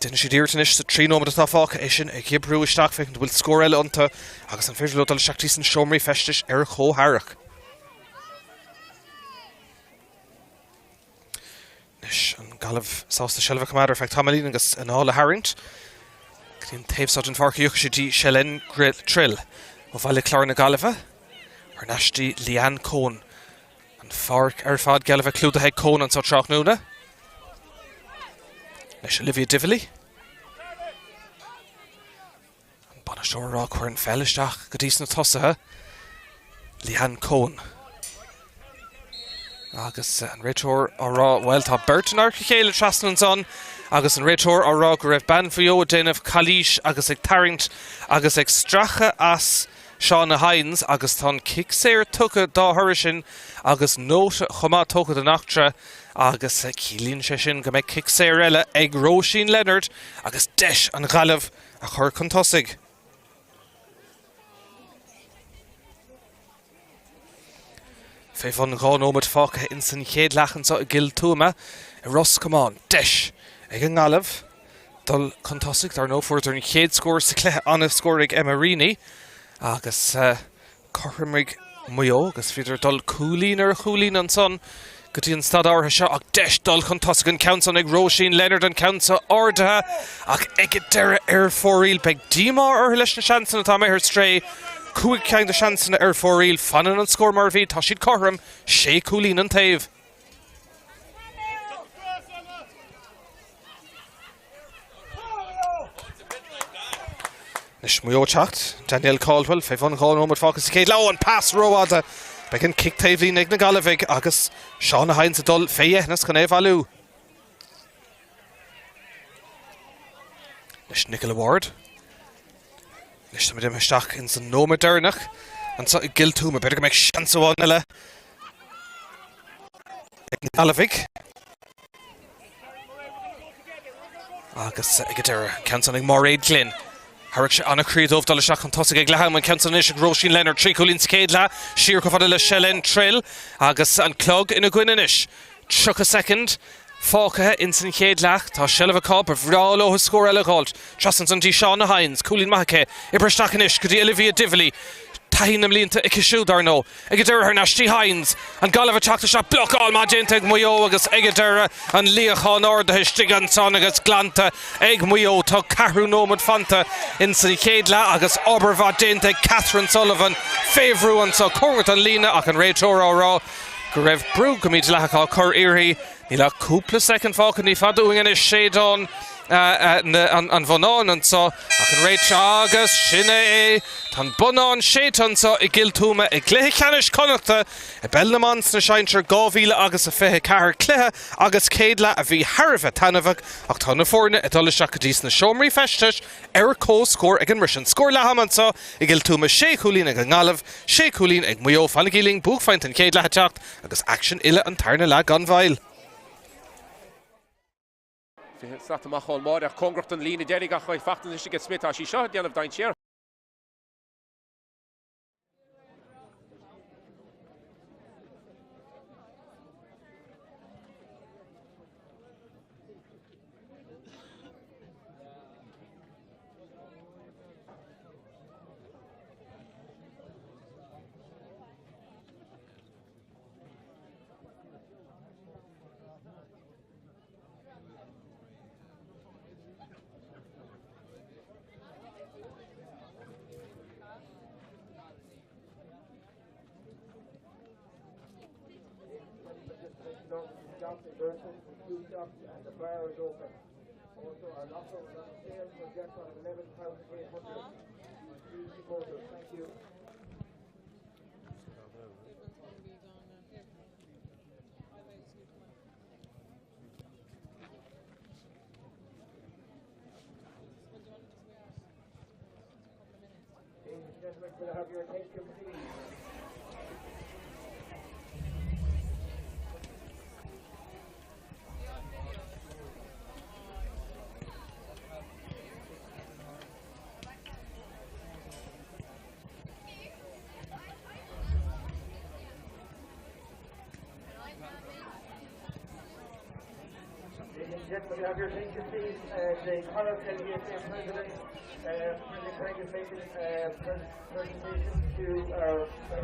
déanfaidh siad iarracht anois sa 3 nóiméad atá fágtha é sin a dhíobriú isteach féachaint an bhfuil scór eile iontu agus an féidir leo dul isteach dtí sna seomraí feistis ar chomhtharrac. Anois an Ghaillimh sásta seilbh a choimeád ar feadh tamaillín agus anáil a tharraingt. Go dtí an taobh seo den pháirc a thiocfaidh sé dtí Shelén Trill ó Bhaile Chláir na Gaillimhe. Thar n-ais dtí Leanne Coen. An pháirc ar fad geall le bheith clúdaithe ag Coen anseo tráthnóna. Anois Olivia Divilly. An bainisteoir ag rá cuir an pheil isteach go dtí sna tosaithe. Leanne Coen. Agus an réiteoir á rá, bhuel, tá beirt in adharca a chéile trasna ansan agus an réiteoir á rá go raibh bean Mhaigh Eo ag déanamh calaois agus ag tarraingt agus ag stracadh as Shauna Hynes agus tá an cic saor tugtha dá thoradh sin agus nóta chomh maith tógtha den eachtra agus ciallaíonn sé sin go mbeidh cic saor eile ag Róisín Leonard agus deis an Ghaillimh a chur chun tosaigh. Fé bhun 2 nóiméad fágtha ins an chéad leath anseo i gCill Tuama i Ros Comáin. Deis ag an nGaillimh dul chun tosaigh. Dar ndóigh fuaireadar an chéad scór sa chluiche, an-scór ag Emma Reaney agus Chothromaigh Maigh Eo agus bhíodar ag dul cúilín ar chúilín ansan go dtí an staid áirithe seo ach deis dul chun tosaigh an ceann san ag Róisín Leonard, an ceann seo ardaithe ach ag an deireadh ar fóraoil. Beidh díomá orthu leis na seansanna atá imithe ar strae. 5 ceann de sheansanna ar fóraoil. Fanann an scór mar a bhí, tá siad cothrom, sé cúilín an taobh. Anois Maigh Eo ag teacht, Danielle Caldwell fé bhun 2 nóiméad fágtha sa chéad leath. Ó, an pas rófhada! Beidh an cic taobhlíne ag na Gaillimhigh agus Shauna Hynes ag dul fé dheithneas chun é a bhailiú. Anois Nicola Ward. Anois táimid imithe isteach ins an nóiméad deireanach anseo i gCill Tuama. B'fhéidir go mbeidh seans amháin eile ag na Gaillimhigh. Agus ag an deireadh, ceann san ag Máiréad Glynn. Thabharfadh sé an-chroí dóibh dul isteach chun tosaigh ag leath ama, an ceann san anois ag Róisín Leonard, 3 chúilín sa chéad leath, siar chomh fada le Shelén Trill agus an clog ina gcoinne anois. 30 soicind fágtha ins an chéad leath. Tá seilbh acu, ba bhreá leo scór eile a dh'fháilt. Trasna ansan dtí Shauna Hynes, cúilín maith aici. Oibrithe isteach anois go dtí Olivia Divilly. Taithí na mblianta aici siúd, dar ndóigh. Ag an deireadh thar n-ais dtí Hynes. An Gaillimh ag teacht isteach, blocáil maith déanta ag Maigh Eo agus ag an deireadh an luíochán ardaithe istigh ansan agus glanta ag Maigh Eo. Tá ceathrú nóiméad fanta ins an chéad leath agus obair mhaith déanta ag Catherine Sullivan fé bhrú anso cóngarach don líne ach an réiteoir á rá go raibh brú go mídhleathach á cur uirthi. Níl ach cúpla soicind fágtha, ní fada uainn anois séideán an bhonnáin anso ach an réiteoir agus sin é é. Tá an bonnán séidte anso i gCill Tuama i gcluiche ceannais Connachta i bPeil na mBan sna Sinsir 2000 agus 24. Cluiche agus céad leath a bhí thar a bheith taitneamhach ach tá na foirne ag dul isteach go dtí sna seomraí feistis ar comhscór ag an mbriseadh. An scór leath ama anso i gCill Tuama, sé chúilín ag an nGaillimh, sé chúilín ag Maigh Eo. Fanaigí linn, buaicphointe an chéad leath ag teacht. Agus aicsean uile an tarna leath gan mhoill.
20 slat amach ón mbáide ach cóngarach don líne deiridh ach faighte anois ag Smith. Tá sí seo ag déanamh dainséir.
Gentlemen, could I have your attention, please? Ladies and gentlemen, could I have your attention, please? The Connacht LGFA President, President Craig is making a presentation to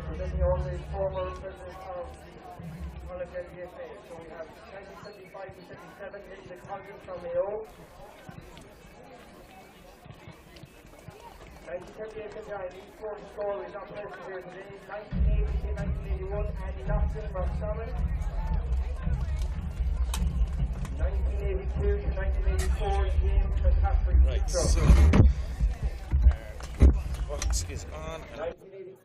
presenting all the former presidents of Connacht LGFA. So we have 1975 to 77, Linda Colgan from Mayo. 1978 79, East Port Galway is not present here today. 1980 to 1981, Andy Loughlin from Salmon. 1982 to 1984, James McCaffrey.
Right, so box is on.
1985.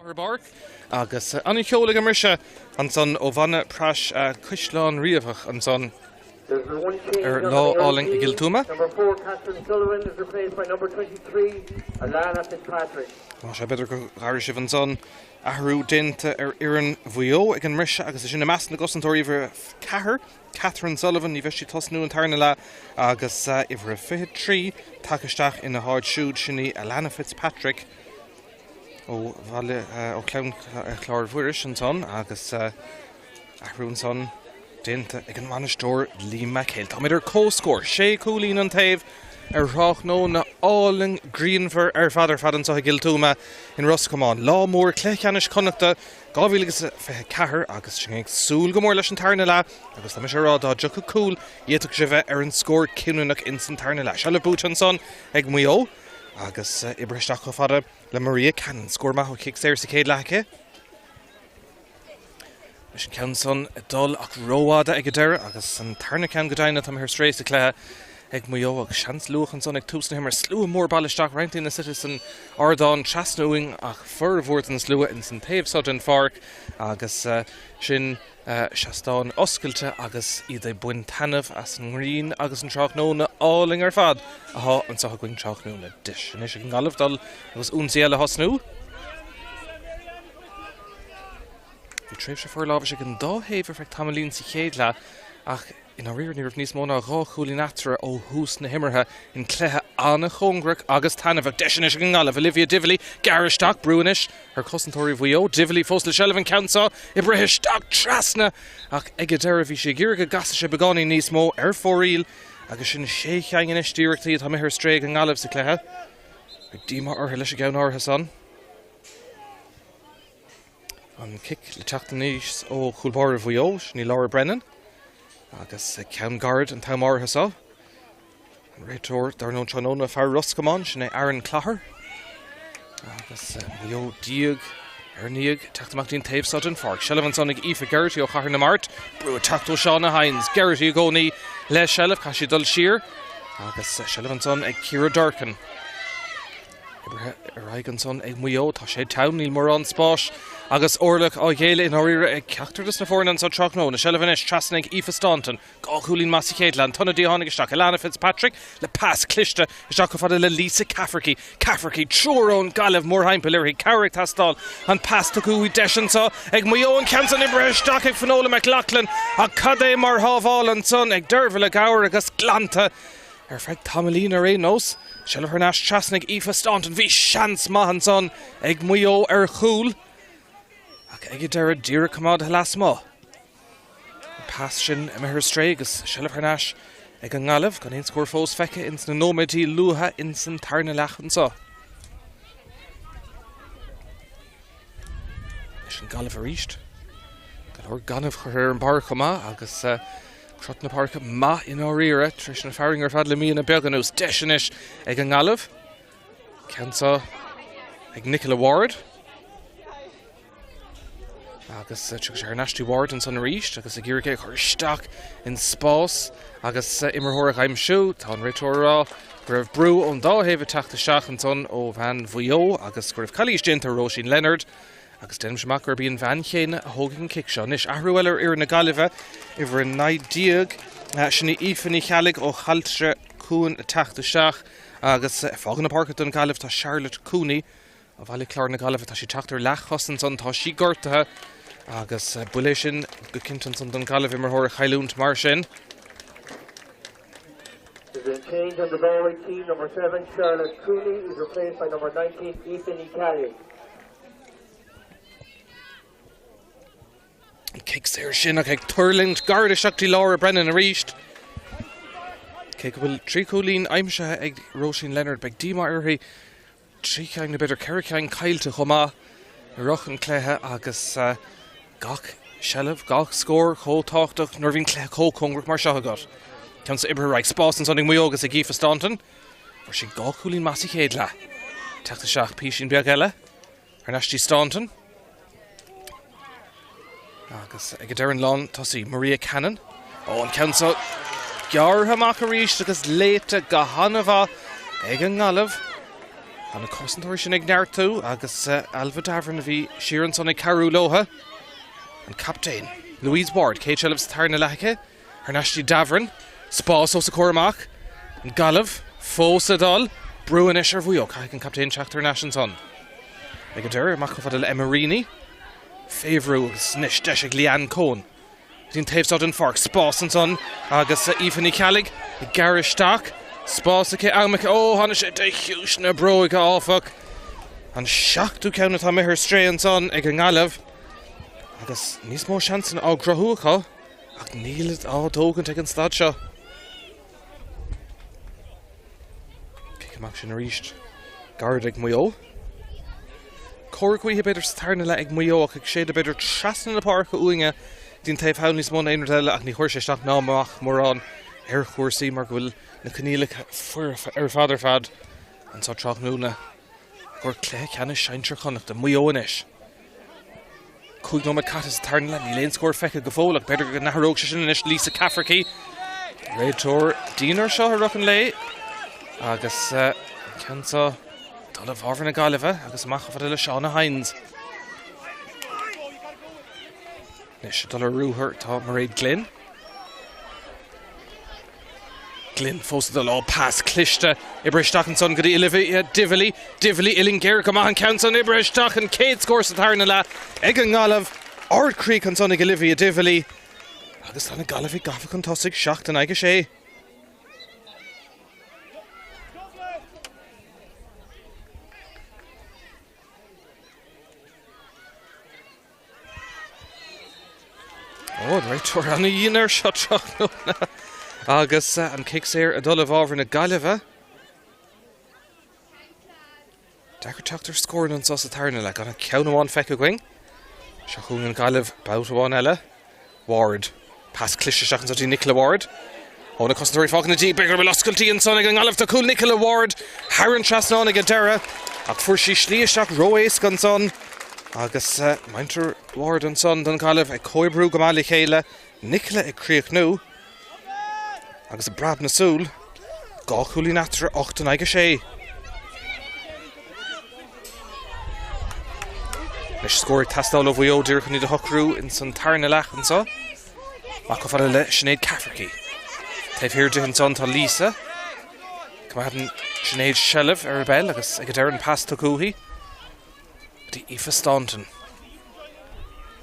Ar an bpáirc agus an-cheol ag an mbriseadh ansan ó bhanna práis Caisleán Riabhach ansan ar lá álainn i gCill Tuama. Tá sé b'fhéidir gur airigh sibh ansan athrú déanta ar fhoireann Mhaigh Eo ag an mbriseadh agus é sin i measc na gcosantóirí uimhir 4, Catherine Sullivan, ní bheidh sí ag tosnú an tarna leath agus uimhir 23 tagtha isteach ina háit siúd, sin í Alana Fitzpatrick ó bhaile ó Chlann Chlár Mhuiris ansan agus athrú ansan déanta ag an mbainisteoir Liam McHale. Táimid ar comhscór, sé cúilín an taobh ar thráthnóna álainn grianmhar ar fad ar fad anseo i gCill Tuama in Ros Comáin. Lá mór Cluiche Ceannais Chonnachta 2024 agus sinn ag súil go mór leis an tarna leath agus tá mise ag rá dá dtiocfadh cúl d'fhéadfadh sé bheith ar an scór cinniúnach ins an tarna leath. Seilbh buaite ansan ag Maigh Eo agus oibrithe isteach chomh fada le Maria Cannon. Scór maith ó chic saor sa chéad leath aici. Leis an ceann san ag dul ach rófhada ag an deireadh agus an tarna ceann go deimhin atá imithe ar strae sa chluiche ag Maigh Eo agus seans luath ansan ag tús na himeartha. Slua mór bailithe isteach, roinnt daoine suite san ardán trasna uainn ach formhór den slua ins an taobh seo den pháirc agus sin seastáin oscailte agus iad ag baint taitneamh as an ngrian agus an tráthnóna álainn ar fad athá anseo againn tráthnóna. Deis anois ag an nGaillimh dul agus ionsaí eile a thosnú. Bhí tréimhse forlámhais ag an dá thaobh ar feadh tamaillín sa chéad leath ach i ndáiríre ní raibh níos mó ná 2 chúilín eatarthu ó thús na himeartha in cluiche an-chóngarach agus taitneamhach. Deis anois ag an nGaillimh, Olivia Divilly, gearradh isteach, brú anois ar chosantóirí Mhaigh Eo. Divilly fós le seilbh an ceann seo, oibrithe isteach trasna ach ag an deireadh bhí sí ag iarraidh go gcasfadh sé beagáinín níos mó ar fóraoil agus sin sé cheann anois d'iarrachtaí atá imithe ar strae ag an nGaillimh sa chluiche. Beidh díomá orthu leis an gceann áirithe san. An cic le teacht aníos ó chúl báire Mhaigh Eo, sin í Laura Brennan. Agus ceann gairid an t-am áirithe seo. An réiteoir dar ndóigh tráthnóna fear Ros Comáin, sin é Aaron Clogher. Agus Maigh Eo diaidh ar ndiaidh teacht amach dtí'n taobh seo den pháirc. Seilbh ansan ag Aoife Geraghty ó Chathair na Mart. Brú ag teacht ó Shauna Hynes. Geraghty i gcónaí le seilbh, caithfidh sí dul siar. Agus seilbh ansan ag Ciara Durkin. Oibrithe ar aghaidh ansan ag Maigh Eo. Tá sé teann, níl mórán spáis agus orlach á ghéilleadh i ndáiríre ag ceachtar de na foirne anso tráthnóna. Seilbh anois trasna ag Aoife Staunton. 2 chúilín maith sa chéad leath. An t-ionadaí a tháinig isteach, Alana Fitzpatrick le pas cliste isteach chomh fada le Lisa Cafferkey. Cafferkey, triúr ón Gaillimh mórthimpeall uirthi. Cabhair ag teastáil. An pas tugtha uaithi. Deis anso ag Maigh Eo. An ceann san oibrithe isteach ag Finola McLaughlin ach cad é mar shábháil ansan ag Dervla Gower agus glanta ar feadh tamaillín ar aon nós. Seilbh thar n-ais trasna ag Aoife Staunton. Bhí seans maith ansan ag Maigh Eo ar chúl ach ag an deireadh díreach coimeádtha lasmuigh. An pas sin imithe ar strae agus seilbh thar n-ais ag an nGaillimh gan aon scór fós feicthe ins na nóiméidí luatha ins an tarna leath anso. Leis an Gaillimh arís. Go leor gainimh curtha ar an bpáirc chomh maith agus crot na páirce maith i ndáiríre tar éis na fearainn ar fad le míonna beaga anuas. Deis anois ag an nGaillimh. Ceann seo ag Nicola Ward. Agus tiocfaidh sé thar n-ais dtí Ward ansan arís agus ag iarraidh é a chur isteach in spás agus imreoir a aimsiú. Tá an réiteoir ag rá go raibh brú ón dá thaobh ag teacht isteach ansan ó bhean Mhaigh Eo agus go raibh calaois déanta ar Róisín Leonard agus déanaimse amach gurb í an bhean chéanna a thógfaidh an cic seo. Anois athrú eile ar fhoireann na Gaillimhe, uimhir 19, sin í Aoife Ní Cheallaigh ó Chaillte Cuain ag teacht isteach agus ag fágáil na páirce don Ghaillimh tá Charlotte Cooney Ó Bhaile Chláir na Gaillimhe, tá sí ag teacht ar leathchos ansan, tá sí gortaithe agus buille é sin go cinnte ansan don Ghaillimh, imreoir a chailliúint mar sin.
There's a change on the Galway team, number 7 Charlotte Cooney is replaced by number 19 Aoife Ní Cheallaigh.
An cic saor sin ach ag tuirlingt gairid isteach dtí Laura Brennan arís. Cé go bhfuil 3 chúilín aimsithe ag Róisín Leonard, beidh díomá uirthi 3 cheann nó b'fhéidir 4 cheann caillte chomh maith i rith an chluiche agus gach seilbh, gach scór chomh tábhachtach nuair a bhíonn cluiche chomh cóngarach mar seo agat. Ceann seo oibrithe ar aghaidh, spás ansan ag Maigh Eo agus ag Aoife Staunton. Fuair sí 2 chúilín maith sa chéad leath. Teacht isteach písín beag eile. Thar n-ais dtí Staunton. Agus ag an deireadh an lántosaí Maria Cannon. Ó, an ceann seo gearrtha amach arís agus léite go han-mhaith ag an nGaillimh. Tá na cosantóirí sin ag neartú agus Ailbhe Davoren a bhí siar ansan ag cabhrú leotha. An captaen, Louise Ward, céad seilbh sa tarna leath aici. Thar n-ais dtí Davoren. Spás os a comhair amach. An Ghaillimh fós ag dul. Brú anois ar Mhaigh Eo. Caithfidh an captaen teacht thar n-ais ansan. Ag an deireadh, amach chomh fada le Emma Reaney. Fé bhrú agus anois deis ag Leanne Coen. Go dtí an taobh seo den pháirc. Spás ansan agus Aoife Ní Cheallaigh ag gearradh isteach. Spás aici, am aici. Ó, tháinig sé de chiumhais na bróige, áfach. An seachtú ceann atá imithe ar strae ansan ag an nGaillimh. Agus níos mó seansanna á gcruthú acu. Ach nílid á dtógaint ag an staid seo. Cic amach sin arís. Gairid ag Maigh Eo. Cóir gaoithe b'fhéidir sa tarna leath ag Maigh Eo ach ag séideadh b'fhéidir trasna na páirce uainne dtí'n taobh thall níos mó ná aon rud eile ach ní chuirfidh sé isteach ná amach mórán ar chúrsaí mar go bhfuil na coinníollacha foirfe ar fad ar fad anseo tráthnóna i gcomhair cluiche ceannais sinsir Chonnachta. Maigh Eo anois. 5 nóiméad caite sa tarna leath, níl aon scór feicthe go fóill ach b'fhéidir go n-athródh sé sin anois. Lisa Cafferkey. Réiteoir dian air seo i rith an lae agus an ceann seo dul i bhfabhar na Gaillimhe agus amach chomh fada le Shauna Hynes. Anois ag dul ar ruathar tá Mairéad Glynn. Glynn fós ag dul, ó pas cliste oibrithe isteach ansan go dtí Olivia Divilly. Divilly uillinn géar go maith an ceann san oibrithe isteach an chéad scór sa tarna leath ag an nGaillimh. Ardchríoch ansan ag Olivia Divilly agus tá na Gaillimhigh gafa chun tosaigh, 7 in aghaidh 6. Ó, an réiteoir ana-dhian air seo tráthnóna agus an cic saor ag dul i bhfabhar na Gaillimhe. Deacair teacht ar scóranna anseo sa tarna leath, gan ach ceann amháin feicthe againn. Seo chugainn an Ghaillimh babhta amháin eile. Ward. Pas cliste isteach anso dtí Nicola Ward. Ó na cosantóirí fágtha ina diaidh, b'fhéidir go bhfuil oscailtí ansan ag an nGaillimh. Tá cúl Nicola Ward thar an trasnán ag an deireadh ach fuair sí slí isteach ró-éasca ansan agus muintir Ward ansan don Ghaillimh ag comhoibriú go maith le chéile. Nicola ag críochnú agus ag breab na súl. 2 chúilín eatarthu, 8 in aghaidh 6. Anois scór ag teastáil ó Mhaigh Eo díreach chun iad a shocrú ins an tarna leath anseo. Amach chomh fada le Sinéad Cafferkey. Taobh thiar di ansan tá Lisa. Coimeádann Sinéad seilbh ar an bpeil agus ag an deireadh an pas tugtha uaithi go dtí Aoife Staunton.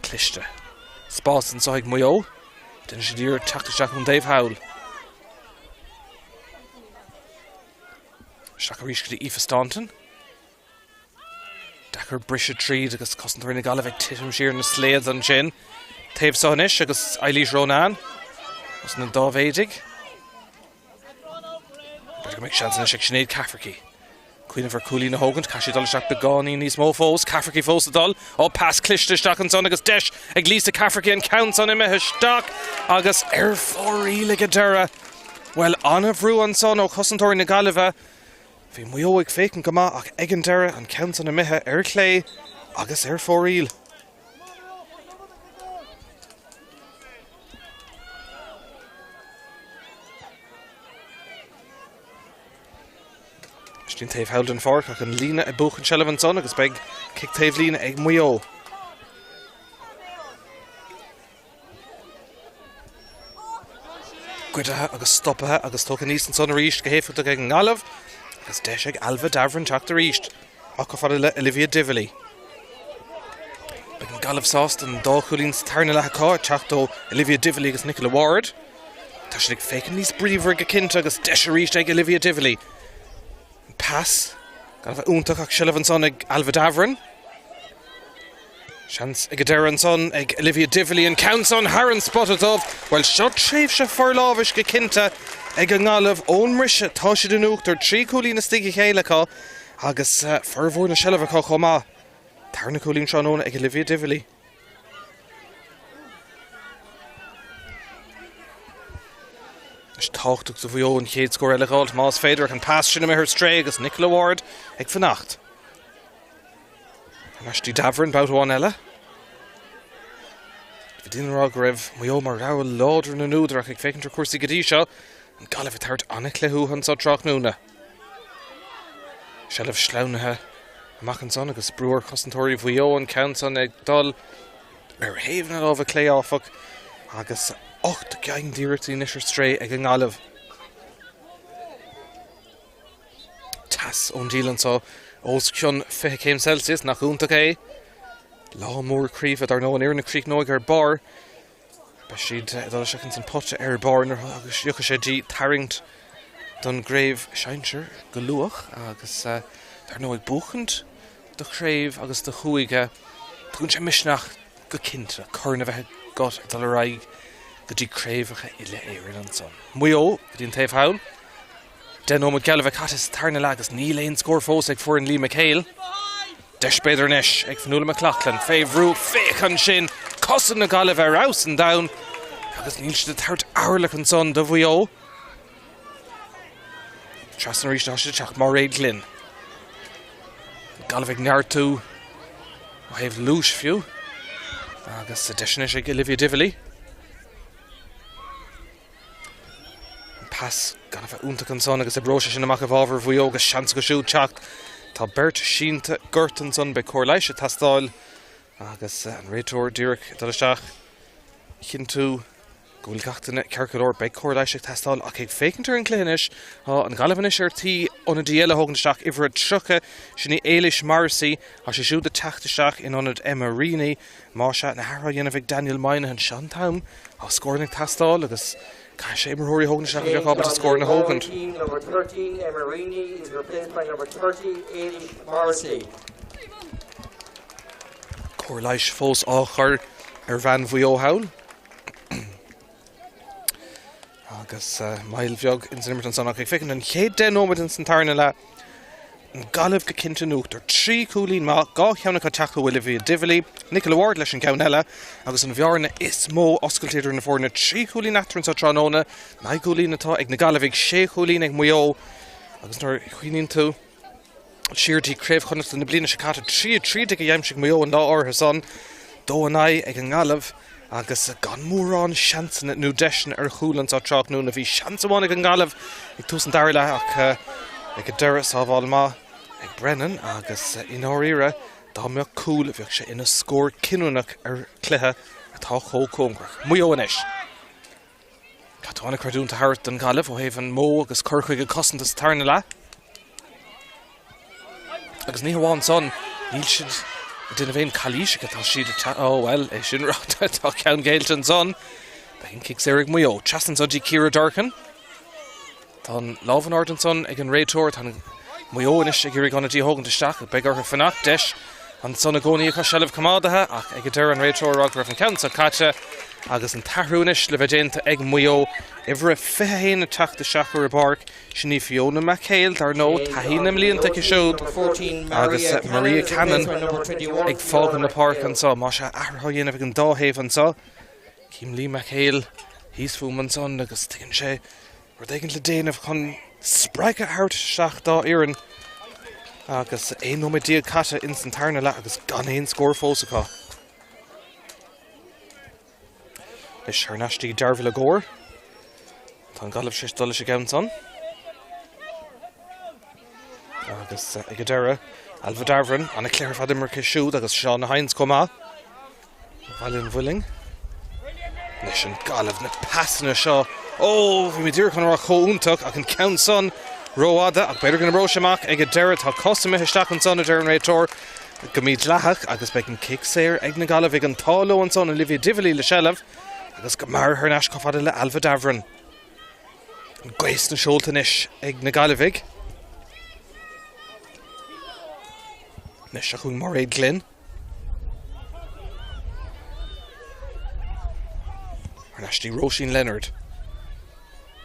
Cliste. Spás anseo ag Maigh Eo. Déanann siad iarracht teacht isteach ón dtaobh thall. Isteach arís go dtí Aoife Staunton. Deacair briseadh tríd agus cosantóirí na Gaillimhe ag titim siar na slaoda ansin. Taobh seo anois agus Eilís Ronan os na Dáibhéidigh. B'fhéidir go mbeidh seans anois ag Sinéad Cafferkey. Cuimhneamh ar cúilín a thógaint, caithfidh sí dul isteach beagáinín níos mó fós. Cafferkey fós ag dul. Ó, pas cliste isteach ansan agus deis ag Lisa Cafferkey an ceann san imithe isteach agus ar fóraoil ag an deireadh. Bhuel, an-bhrú ansan ó chosantóirí na Gaillimhe. Bhí Maigh Eo ag féachaint go maith ach ag an deireadh an ceann san imithe ar chlé agus ar fóraoil. Istigh an taobh thall den pháirc ach an líne ag buachan seilbh ansan agus beidh cic taobh líne ag Maigh Eo. Goidithe agus stopaithe agus tógtha aníos ansan arís go héifeachtach ag an nGaillimh agus deis ag Ailbhe Davoren teacht arís ach chomh fada le Olivia Divilly. Beidh an Ghaillimh sásta an dá chúilín sa tarna leath acu ag teacht ó Olivia Divilly agus Nicola Ward. Tá siad ag féachaint níos bríomhaire go cinnte agus deis arís ag Olivia Divilly. An pas gan a bheith iontach ach seilbh ansan ag Ailbhe Davoren. Seans ag an deireadh ansan ag Olivia Divilly an ceann san thar an spota dubh. Bhuel seo tréimhse forlámhais go cinnte ag an nGaillimh ón mbriseadh. Tá siad in uachtar, 3 chúilín istigh a chéile acu agus formhór na seilbhe acu chomh maith. Tarna cúilín tráthnóna ag Olivia Divilly. Is tábhachtach do Mhaigh Eo an chéad scór eile a dh'fháilt más féidir ach an pas sin imithe ar strae agus Nicola Ward ag fanacht. Thar n-ais dtí Davoren babhta amháin eile. Bhí daoine ag rá go raibh Maigh Eo mar rogha láidir na n-údar ach ag féachaint ar chúrsaí go dtí seo, an Ghaillimh ag tabhairt an-chluiche uathu anseo tráthnóna. Seilbh sleamhnaithe amach ansan agus brú ar chosantóirí Mhaigh Eo an ceann san ag dul ar thaobh na láimhe clé áfach agus 8 gceann d'iarrachtaí anois ar strae ag an nGaillimh. Teas ón díl anso os cionn 20 céim Celsius, nach iontach é? Lá mór craoibhe dar ndóigh an fhoireann a chríochnóidh ar barr. Beidh siad ag dul isteach ins an pota ar barr nuair a thiocfaidh sé dtí tarraingt don gcraobh sinsir go luath agus dar ndóigh buachaint do chraobh agus do chúige tugann sé misneach go cinnte corn a bheith agat ag dul ar aghaidh go dtí craobhacha uile-Éireann ansan. Maigh Eo go dtí an taobh thall. 10 nóiméad geall le bheith caite sa tarna leath agus níl aon scór fós ag foireann Lee McHale. Deis b'fhéidir anois ag Fionnuala McLaughlin fé bhrú, féach ansin, cosaint na Gaillimhe ar fheabhas an domhain agus níl siad ag tabhairt orlach ansan do Mhaigh Eo. Trasna arís atá siad ag teacht, Mairéad Glynn. Gaillimh ag neartú ó thaobh luais fiú agus deis anois ag Olivia Divilly. Pas gan a bheith iontach ansan agus oibreoidh sé sin amach i bhfabhar Mhaigh Eo agus seans acu siúd teacht. Tá beirt sínte gortaithe ansan, beidh cóir leighis ag teastáil agus an réiteoir díreach ag dul isteach a chinntiú go bhfuil gach duine ceart go leor. Beidh cóir leighis ag teastáil ach ag féachaint ar an gcluiche anois, tá an Ghaillimh anois ar tí ionadaí eile a thógaint isteach, uimhir a 30, sin í Éilis Morrissey. Tá sí siúd ag teacht isteach in ionad Emma Reaney. Más ea, na hathruithe á dhéanamh ag Daniel Moynihan, seo an t-am. Tá scóranna ag teastáil agus caithfidh sé imreoirí a thógaint isteach a bheadh ábalta scóranna a thógaint.
Number 13, Emma Reaney is replaced by number 30, Éilis Morrissey.
Cóir leighis fós á chur ar bhean Mhaigh Eo thall. Agus moill bheag ins an imirt ansan ach ag féachaint an chéad 10 nóiméad ins an tarna leath, an Ghaillimh go cinnte in uachtar. 3 chúilín maith, 2 cheann acu ag teacht ó Olivia Divilly, Nicola Ward leis an gceann eile agus an bhearna is mó oscailte idir na foirne. 3 chúilín eatarthu anseo tráthnóna, 9 gcúilín atá ag na Gaillimhigh, 6 chúilín ag Maigh Eo agus nuair a chuimhníonn tú siar dtí Craobh Chonnachta na bliana seo caite, 3 13 a d'aimsigh Maigh Eo an lá áirithe san, 2 9 ag an nGaillimh agus gan mórán seansanna nó deiseanna ar chúl anseo tráthnóna. Bhí seans amháin ag an nGaillimh ag tús an dara leath ach ag an deireadh sábháil maith ag Brennan agus i ndáiríre dá mbeadh cúl bheadh sé ina scór cinniúnach ar chluiche atá chomh cóngarach. Maigh Eo anois. Caithfidh tú an-chreidiúint a thabhairt don Ghaillimh ó thaobh an modh agus cur chuige cosanta sa tarna leath. Agus ní hamháin san, níl siad ag déanamh aon calaoiseacha, tá siad ag Ó bhuel, é sin ráite, tá ceann géillte ansan. Beidh an cic saor ag Maigh Eo. Trasna anso dtí Ciara Durkin. Tá an lámh in airde ansan ag an réiteoir. Tá Maigh Eo anois ag iarraidh ionadaí a thógaint isteach. Beidh orthu fanacht. Deis ansan i gcónaí acu seilbh coimeádaithe ach ag an deireadh an réiteoir ag rá go raibh an ceann seo caite agus an t-athrú anois le bheith déanta ag Maigh Eo. Uimhir a 21 ag teacht isteach ar an bpáirc. Sin í Fiona McHale, dar ndóigh, taithí na mblianta aici siúd agus Maria Cannon ag fágáil na páirce anso. Más ea, athrú á dhéanamh ag an dá thaobh anso. Cím Lee McHale thíos fúm ansan agus tuigeann sé rud éigin le déanamh chun spreagadh a thabhairt isteach dá fhoireann agus 11 nóiméad caite ins an tarna leath agus gan aon scór fós acu. Anois thar n-ais dtí Dearbhaile Gore. Tá an Ghaillimh tar éis dul leis an gceann san. Agus ag an deireadh, Ailbhe Davoren, an-chluiche ar fad imeartha aici siúd agus Shauna Hynes chomh maith. Bhaile an Mhuilinn. Anois an Ghaillimh, na pasanna seo. Ó, bhí mé díreach chun a rá chomh iontach ach an ceann san rófhada ach b'fhéidir go n-oibreoidh sé amach ag an deireadh. Tá cos imithe isteach ansan a deir an réiteoir go mídhleathach agus beidh an cic saor ag na Gaillimhigh. An t-ádh leo ansan Olivia Divilly le seilbh agus go mear thar n-ais chomh fada le Ailbhe Davoren. An gaoth sna seolta anois ag na Gaillimhigh. Anois seo chugainn Mairéad Glynn. Thar n-ais dtí Róisín Leonard.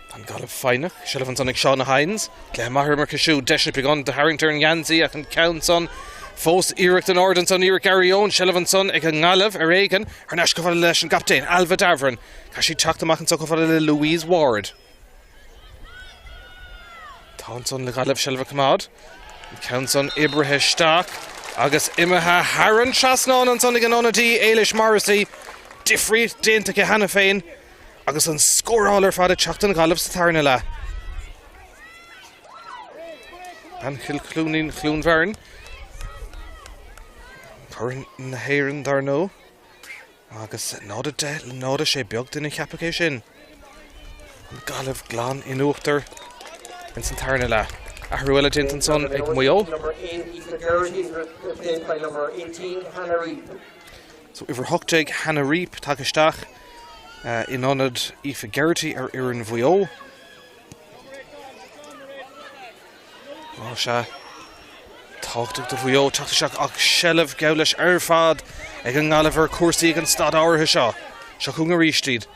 Tá an Ghaillimh foighneach. Seilbh ansan ag Shauna Hynes. Cluiche maith imeartha aici siúd. Deis beagán de tharraingt ar an ngeansaí ach an ceann san fós iarracht in airde ansan. Iarracht Gary Owen. Seilbh ansan ag an nGaillimh ar éigean. Thar n-ais chomh fada leis an gcaptaen, Ailbhe Davoren. Caithfidh sí teacht amach anso chomh fada le Louise Ward. Tá ansan le Gaillimh seilbh a choimeád. An ceann san oibrithe isteach agus imithe thar an trasnán ansan ag an ionadaí Éilis Morrissey. Difríocht déanta aici cheana féin agus an scóráil ar fad ag teacht don Ghaillimh sa tarna leath. Bean Chill Chluainín Chluain Bheirn. Curaidh na hÉireann dar ndóigh. Agus 0, 10 le 0, 6 beag duine a cheapfadh é sin. An Ghaillimh glan in uachtar ins an tarna leath. Athrú eile déanta ansan ag Maigh Eo. So uimhir 18 Hannah Reap tagtha isteach in ionad Aoife Geraghty ar fhoireann Mhaigh Eo. Tá sé tábhachtach do Mhaigh Eo teacht isteach ach seilbh geall leis ar fad ag an nGaillimh ar chúrsaí ag an staid áirithe seo. Seo chugainn arís iad.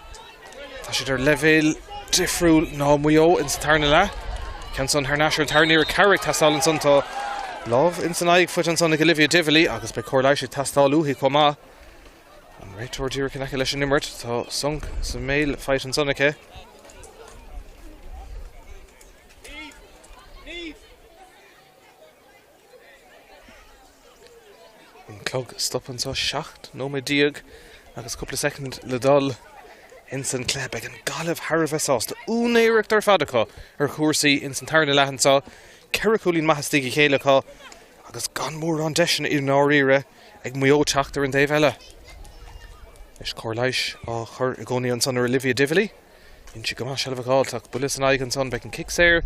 Tá siad ar leibhéal difriúil ná Maigh Eo ins an tarna leath. Ceann san thar n-ais ar an tarna iarraidh cabhair ag teastáil ansan tá lámh ins an aghaidh faighte ansan ag Olivia Divilly agus beidh cóir leighis ag teastáil uaithi chomh maith. An réiteoir díreach in aice leis an imirt, tá sonc sa mbéal faighte ansan aici. An clog stop anseo 17 nóiméad agus cúpla soicind le dul Ins an cluiche beidh an Gaillimh thar a bheith sásta. Úinéireacht ar fad acu ar chúrsaí ins an tarna leath anseo. 4 chúilín maith istigh a chéile acu agus gan mórán deiseanna i ndáiríre ag Maigh Eo teacht ar an dtaobh eile. Anois cóir leighis á chur i gcónaí ansan ar Olivia Divilly. Dhein sí go maith seilbh a fháilt ach buille san aghaidh ansan beidh an cic saor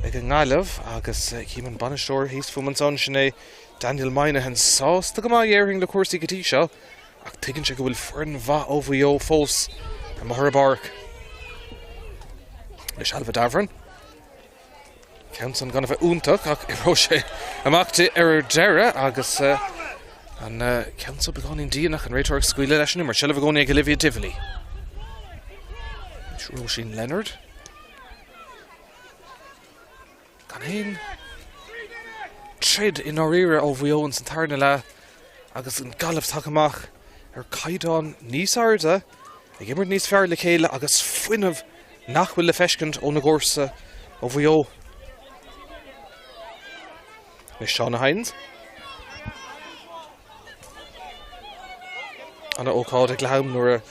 ag an nGaillimh agus chím an bainisteoir thíos fúm ansan sin é Daniel Moynihan sásta go maith déarfainn le cúrsaí go dtí seo. Ach tuigeann sé go bhfuil foireann mhaith ó Mhaigh Eo fós amuigh ar an bpáirc. Anois Ailbhe Davoren. Ceann san gan a bheith iontach ach oibreoidh sé amach di ar deireadh agus an ceann so beagáinín dian ach an réiteoir ag scaoileadh leis an imirt. Seilbh i gcónaí ag Olivia Divilly. Anois Róisín Leonard. Gan aon troid i ndáiríre ó Mhaigh Eo ins an tarna leath agus an Gaillimh tagtha amach ar caighdeán níos airde, ag imirt níos fearr le chéile agus fuinneamh nach bhfuil le feiscint óna gcomharsa ó Mhaigh Eo. Anois Shauna Hynes. Ana ócáid ag leath am nuair a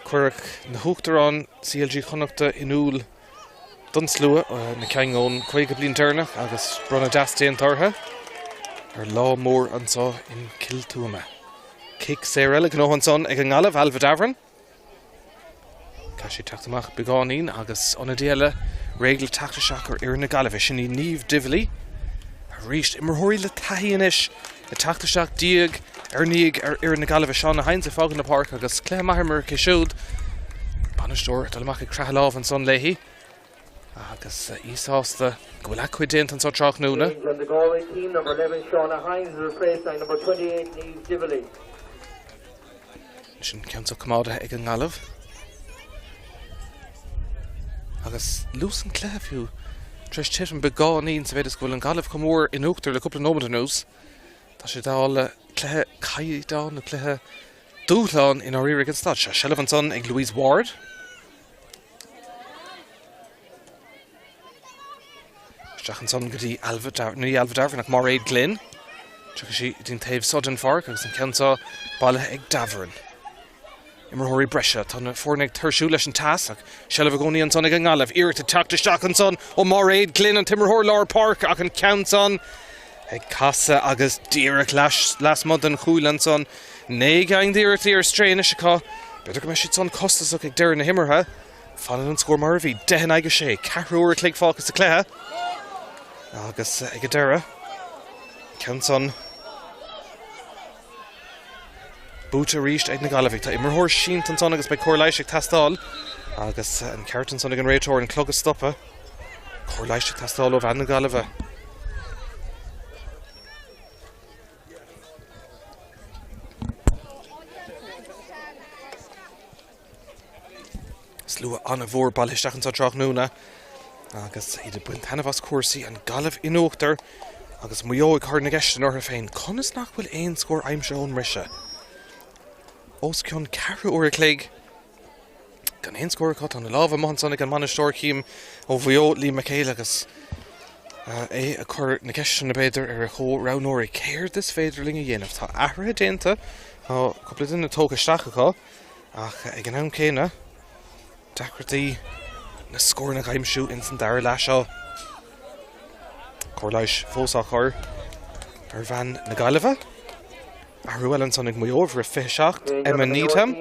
cuireadh na hUachtaráin CLG Chonnachta in iúl don slua, na cinn ón 50 bliain deireanach agus bronnadh deas déanta orthu ar lá mór anseo in Cill Tuama. Cic saor eile gnóthaithe ansan ag an nGaillimh, Ailbhe Davoren. Caithfidh sí teacht amach beagáinín agus ionadaí eile réidh le teacht isteach ar fhoireann na Gaillimhe. Sin í Niamh Divilly. Arís, imreoirí le taithí anois ag teacht isteach diaidh ar ndiaidh ar fhoireann na Gaillimhe. Shauna Hynes ag fágaint na páirce agus cluiche maith imeartha aici siúd. Bainisteoir ag dul amach ag croitheadh lámh ansan léi agus í sásta go bhfuil a cuid déanta anseo tráthnóna.
Change on the Galway team, number 11 Shauna Hynes is replaced by number 28 Niamh Divilly.
Sin ceann seo coimeádaithe ag an nGaillimh. Agus luas an cluiche fiú tar éis titim beagáinín sa mhéid is go bhfuil an Ghaillimh chomh mór in uachtar le cúpla nóiméad anuas. Tá sé dall le cluiche caighdeán nó cluiche dúshlán i ndáiríre ag an staid seo. Seilbh ansan ag Louise Ward. Isteach ansan go dtí Ailbhe Dar, ní Ailbhe Davoren ach Mairéad Glynn. Tiocfaidh sí go dtí an taobh so den pháirc agus an ceann seo bailithe ag Davoren. Imreoirí breise, tá na foirne ag tuirsiú leis an teas ach seilbh i gcónaí ansan ag an nGaillimh. Iarracht ag teacht isteach ansan ó Mairéad Glynn, an t-imreoir lár páirce ach an ceann san ag casadh agus díreach lasmuigh den chúl ansan. 9 gceann d'iarrachtaí ar strae anois acu. B'fhéidir go mbeidh siad san costasach ag deireadh na himeartha. Fanann an scór mar a bhí, 10 in aghaidh 6, ceathrú uair a chloig fágtha sa chluiche agus ag an deireadh, ceann san buaite arís ag na Gaillimhigh. Tá imreoir sínte ansan agus beidh cóir leighis ag teastáil agus an ceart ansan ag an réiteoir an clog a stopadh. Cóir leighis ag teastáil ó bhean na Gaillimhe. Slua an-mhór bailithe isteach anseo tráthnóna agus iad ag baint taitneamh as cúrsaí, an Ghaillimh in uachtar agus Maigh Eo ag cur na gceisteanna orthu féin. Conas nach bhfuil aon scór aimsithe ón mbriseadh? Os cionn ceathrú uair a chloig gan aon scór acu. Tá na lámha amuigh ansan ag an mbainisteoir chím ó Mhaigh Eo, Liam McHale, agus é ag cur na gceisteanna b'fhéidir ar a chomhroghnóirí. Céard is féidir linn a dhéanamh? Tá athruithe déanta, tá cúpla duine tógtha isteach acu. Ach ag an am céanna, deacrachtaí na scóranna a aimsiú ins an dara leath seo. Cóir leighis fós á chur ar bhean na Gaillimhe. Athrú eile ansan ag Maigh Eo, uimhir 27, Emma Needham,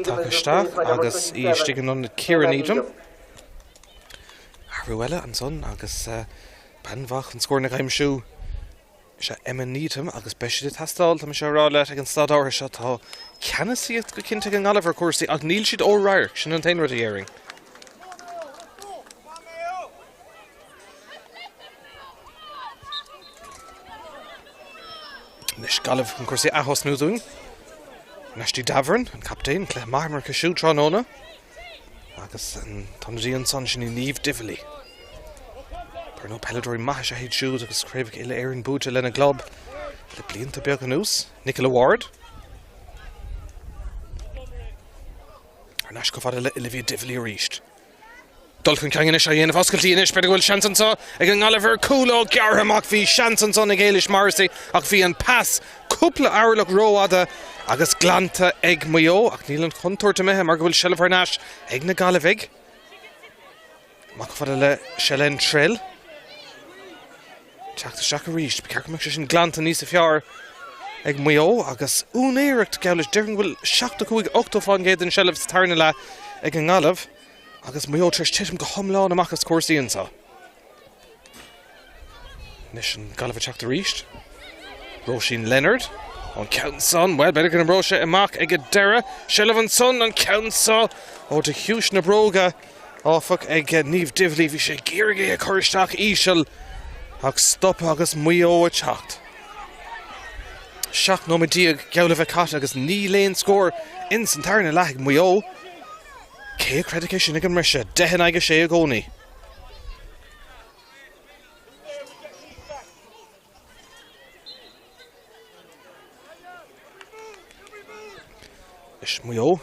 tagtha isteach agus í istigh in ionad Ciara Needham. Athrú eile ansan agus bean mhaith chun scóranna a aimsiú. Is ea Emma Needham agus beidh siad ag teastáil, tá mise á rá leat, ag an staid áirithe seo. Tá ceannasaíocht go cinnte ag an nGaillimh ar chúrsaí ach níl siad ó radharc, sin an t-aon rud a déarfainn. Anois Gaillimh chun cúrsaí a ath-thosnú dúinn. Nasty Davoren, an captaen, cluiche maith imeartha siúd tráthnóna. Agus an t-ionadaí ansan sin í Niamh Divilly. Dar ndóigh peileadóirí maithe is ea iad siúd agus craobhacha uile-Éireann buaite lena gclub le blianta beaga anuas. Nicola Ward. Thar n-ais chomh fada le Olivia Divilly arís. Dul chun cinn anois á dhéanamh. Oscailtí anois. B'fhéidir go bhfuil seans anseo ag an nGaillimh ar chúl. Ó, gearrtha amach. Bhí seans ansan ag Éilis Morrissey ach bhí an pas cúpla orlach rófhada agus glanta ag Maigh Eo. Ach níl an chontúirt imithe mar go bhfuil seilbh thar n-ais ag na Gaillimhigh. Amach chomh fada le Shelagh Trill. Teacht isteach arís. Ba cheart go mbeadh sé sin glanta níosa fearr ag Maigh Eo agus úinéireacht geall leis. Déarfainn go bhfuil 75, 80% den seilbh sa tarna leath ag an nGaillimh agus Maigh Eo tar éis titim go hiomlán amach as cúrsaí anseo. Anois an Ghaillimh ag teacht arís. Róisín Leonard. An ceann san, bhuel, b'fhéidir go n-oibreoidh sé amach ag an deireadh. Seilbh ansan, an ceann seo ó de chiumhais na bróga. Áfach, ag Niamh Divilly, bhí sé ag iarraidh é a chur isteach íseal ach stop agus Maigh Eo ag teacht. 17 nóiméad geall le bheith caite agus níl aon scór ins an tarna leath ag Maigh Eo. Cé a chreidfeadh é sin ag an mbriseadh? 10 in aghaidh 6 i gcónaí. Anois Maigh Eo.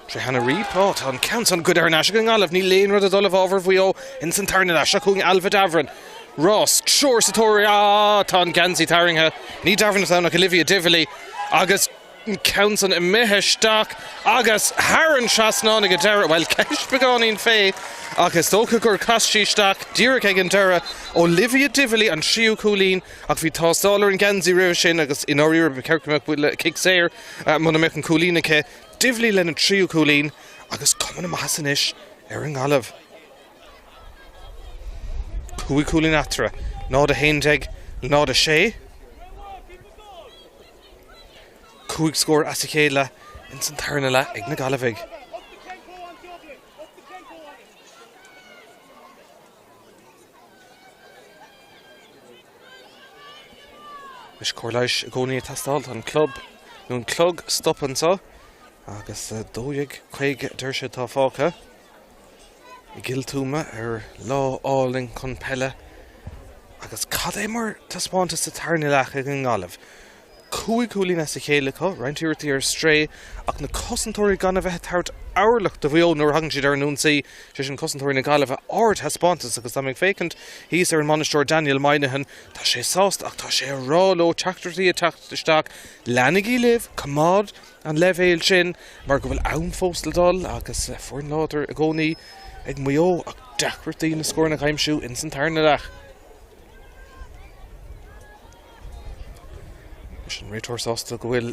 Tré Hannah Reap. Ó, tá an ceann san goidte thar n-ais ag an nGaillimh. Níl aon rud ag dul i bhfabhar Mhaigh Eo ins an tarna leath. Seo chugainn Ailbhe Davoren. Rás, triúr sa tóir. Ah, tá an geansaí tarraingthe. Ní Davoren atá ann ach Olivia Divilly. Agus an ceann san imithe isteach agus thar an trasnán ag an deireadh. Bhuel, ceist beagáinín fé, ach is dócha gur chas sí isteach díreach ag an deireadh. Olivia Divilly, an tríú cúilín, ach bhí tástáil ar an ngeansaí roimhe sin agus i ndáiríre ba cheart go mbeadh buille cic saor muna mbeadh an cúilín aici. Divilly lena tríú cúilín agus cuma na maitheasa anois ar an nGaillimh. 5 chúilín eatarthu, 0-11 le 0-6. 5 scór as a chéile ins an tarna leath ag na Gaillimhigh. Anois cóir leighis i gcónaí ag teastáil. Tá an club nó an clog stoptha anseo agus 12.50 a deir sé atá fágtha i gCill Tuama ar lá álainn chun peile. Agus cad é mar taispeántas sa tarna leath ag an nGaillimh. 5 chúilín as a chéile acu, roinnt iarrachtaí ar strae, ach na cosantóirí gan a bheith ag tabhairt orlach do Mhaigh Eo nuair a thagann siad ar an ionsaí, sé sin cosantóirí na Gaillimhe, ardthaispeántas agus tá mé ag féachaint thíos ar an mbainisteoir Daniel Moynihan, tá sé sásta ach tá sé ag rá leo teachtaireachtaí ag teacht isteach, leanaigí libh, coimeád an leibhéal sin mar go bhfuil am fós le dul agus foireann láidir i gcónaí ag Maigh Eo ach deacrachtaí na scóranna a aimsiú ins an tarna leath. Anois an réiteoir sásta go bhfuil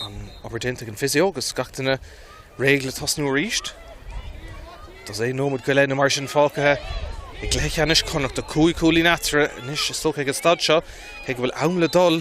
an obair déanta ag an physio agus gach duine réidh le tosnú arís. Dosaen nóiméad go leith nó mar sin fágtha i gcluiche ceannais Chonnachta. 5 chúilín eatarthu anois is dócha ag an staid seo, cé go bhfuil am le dul.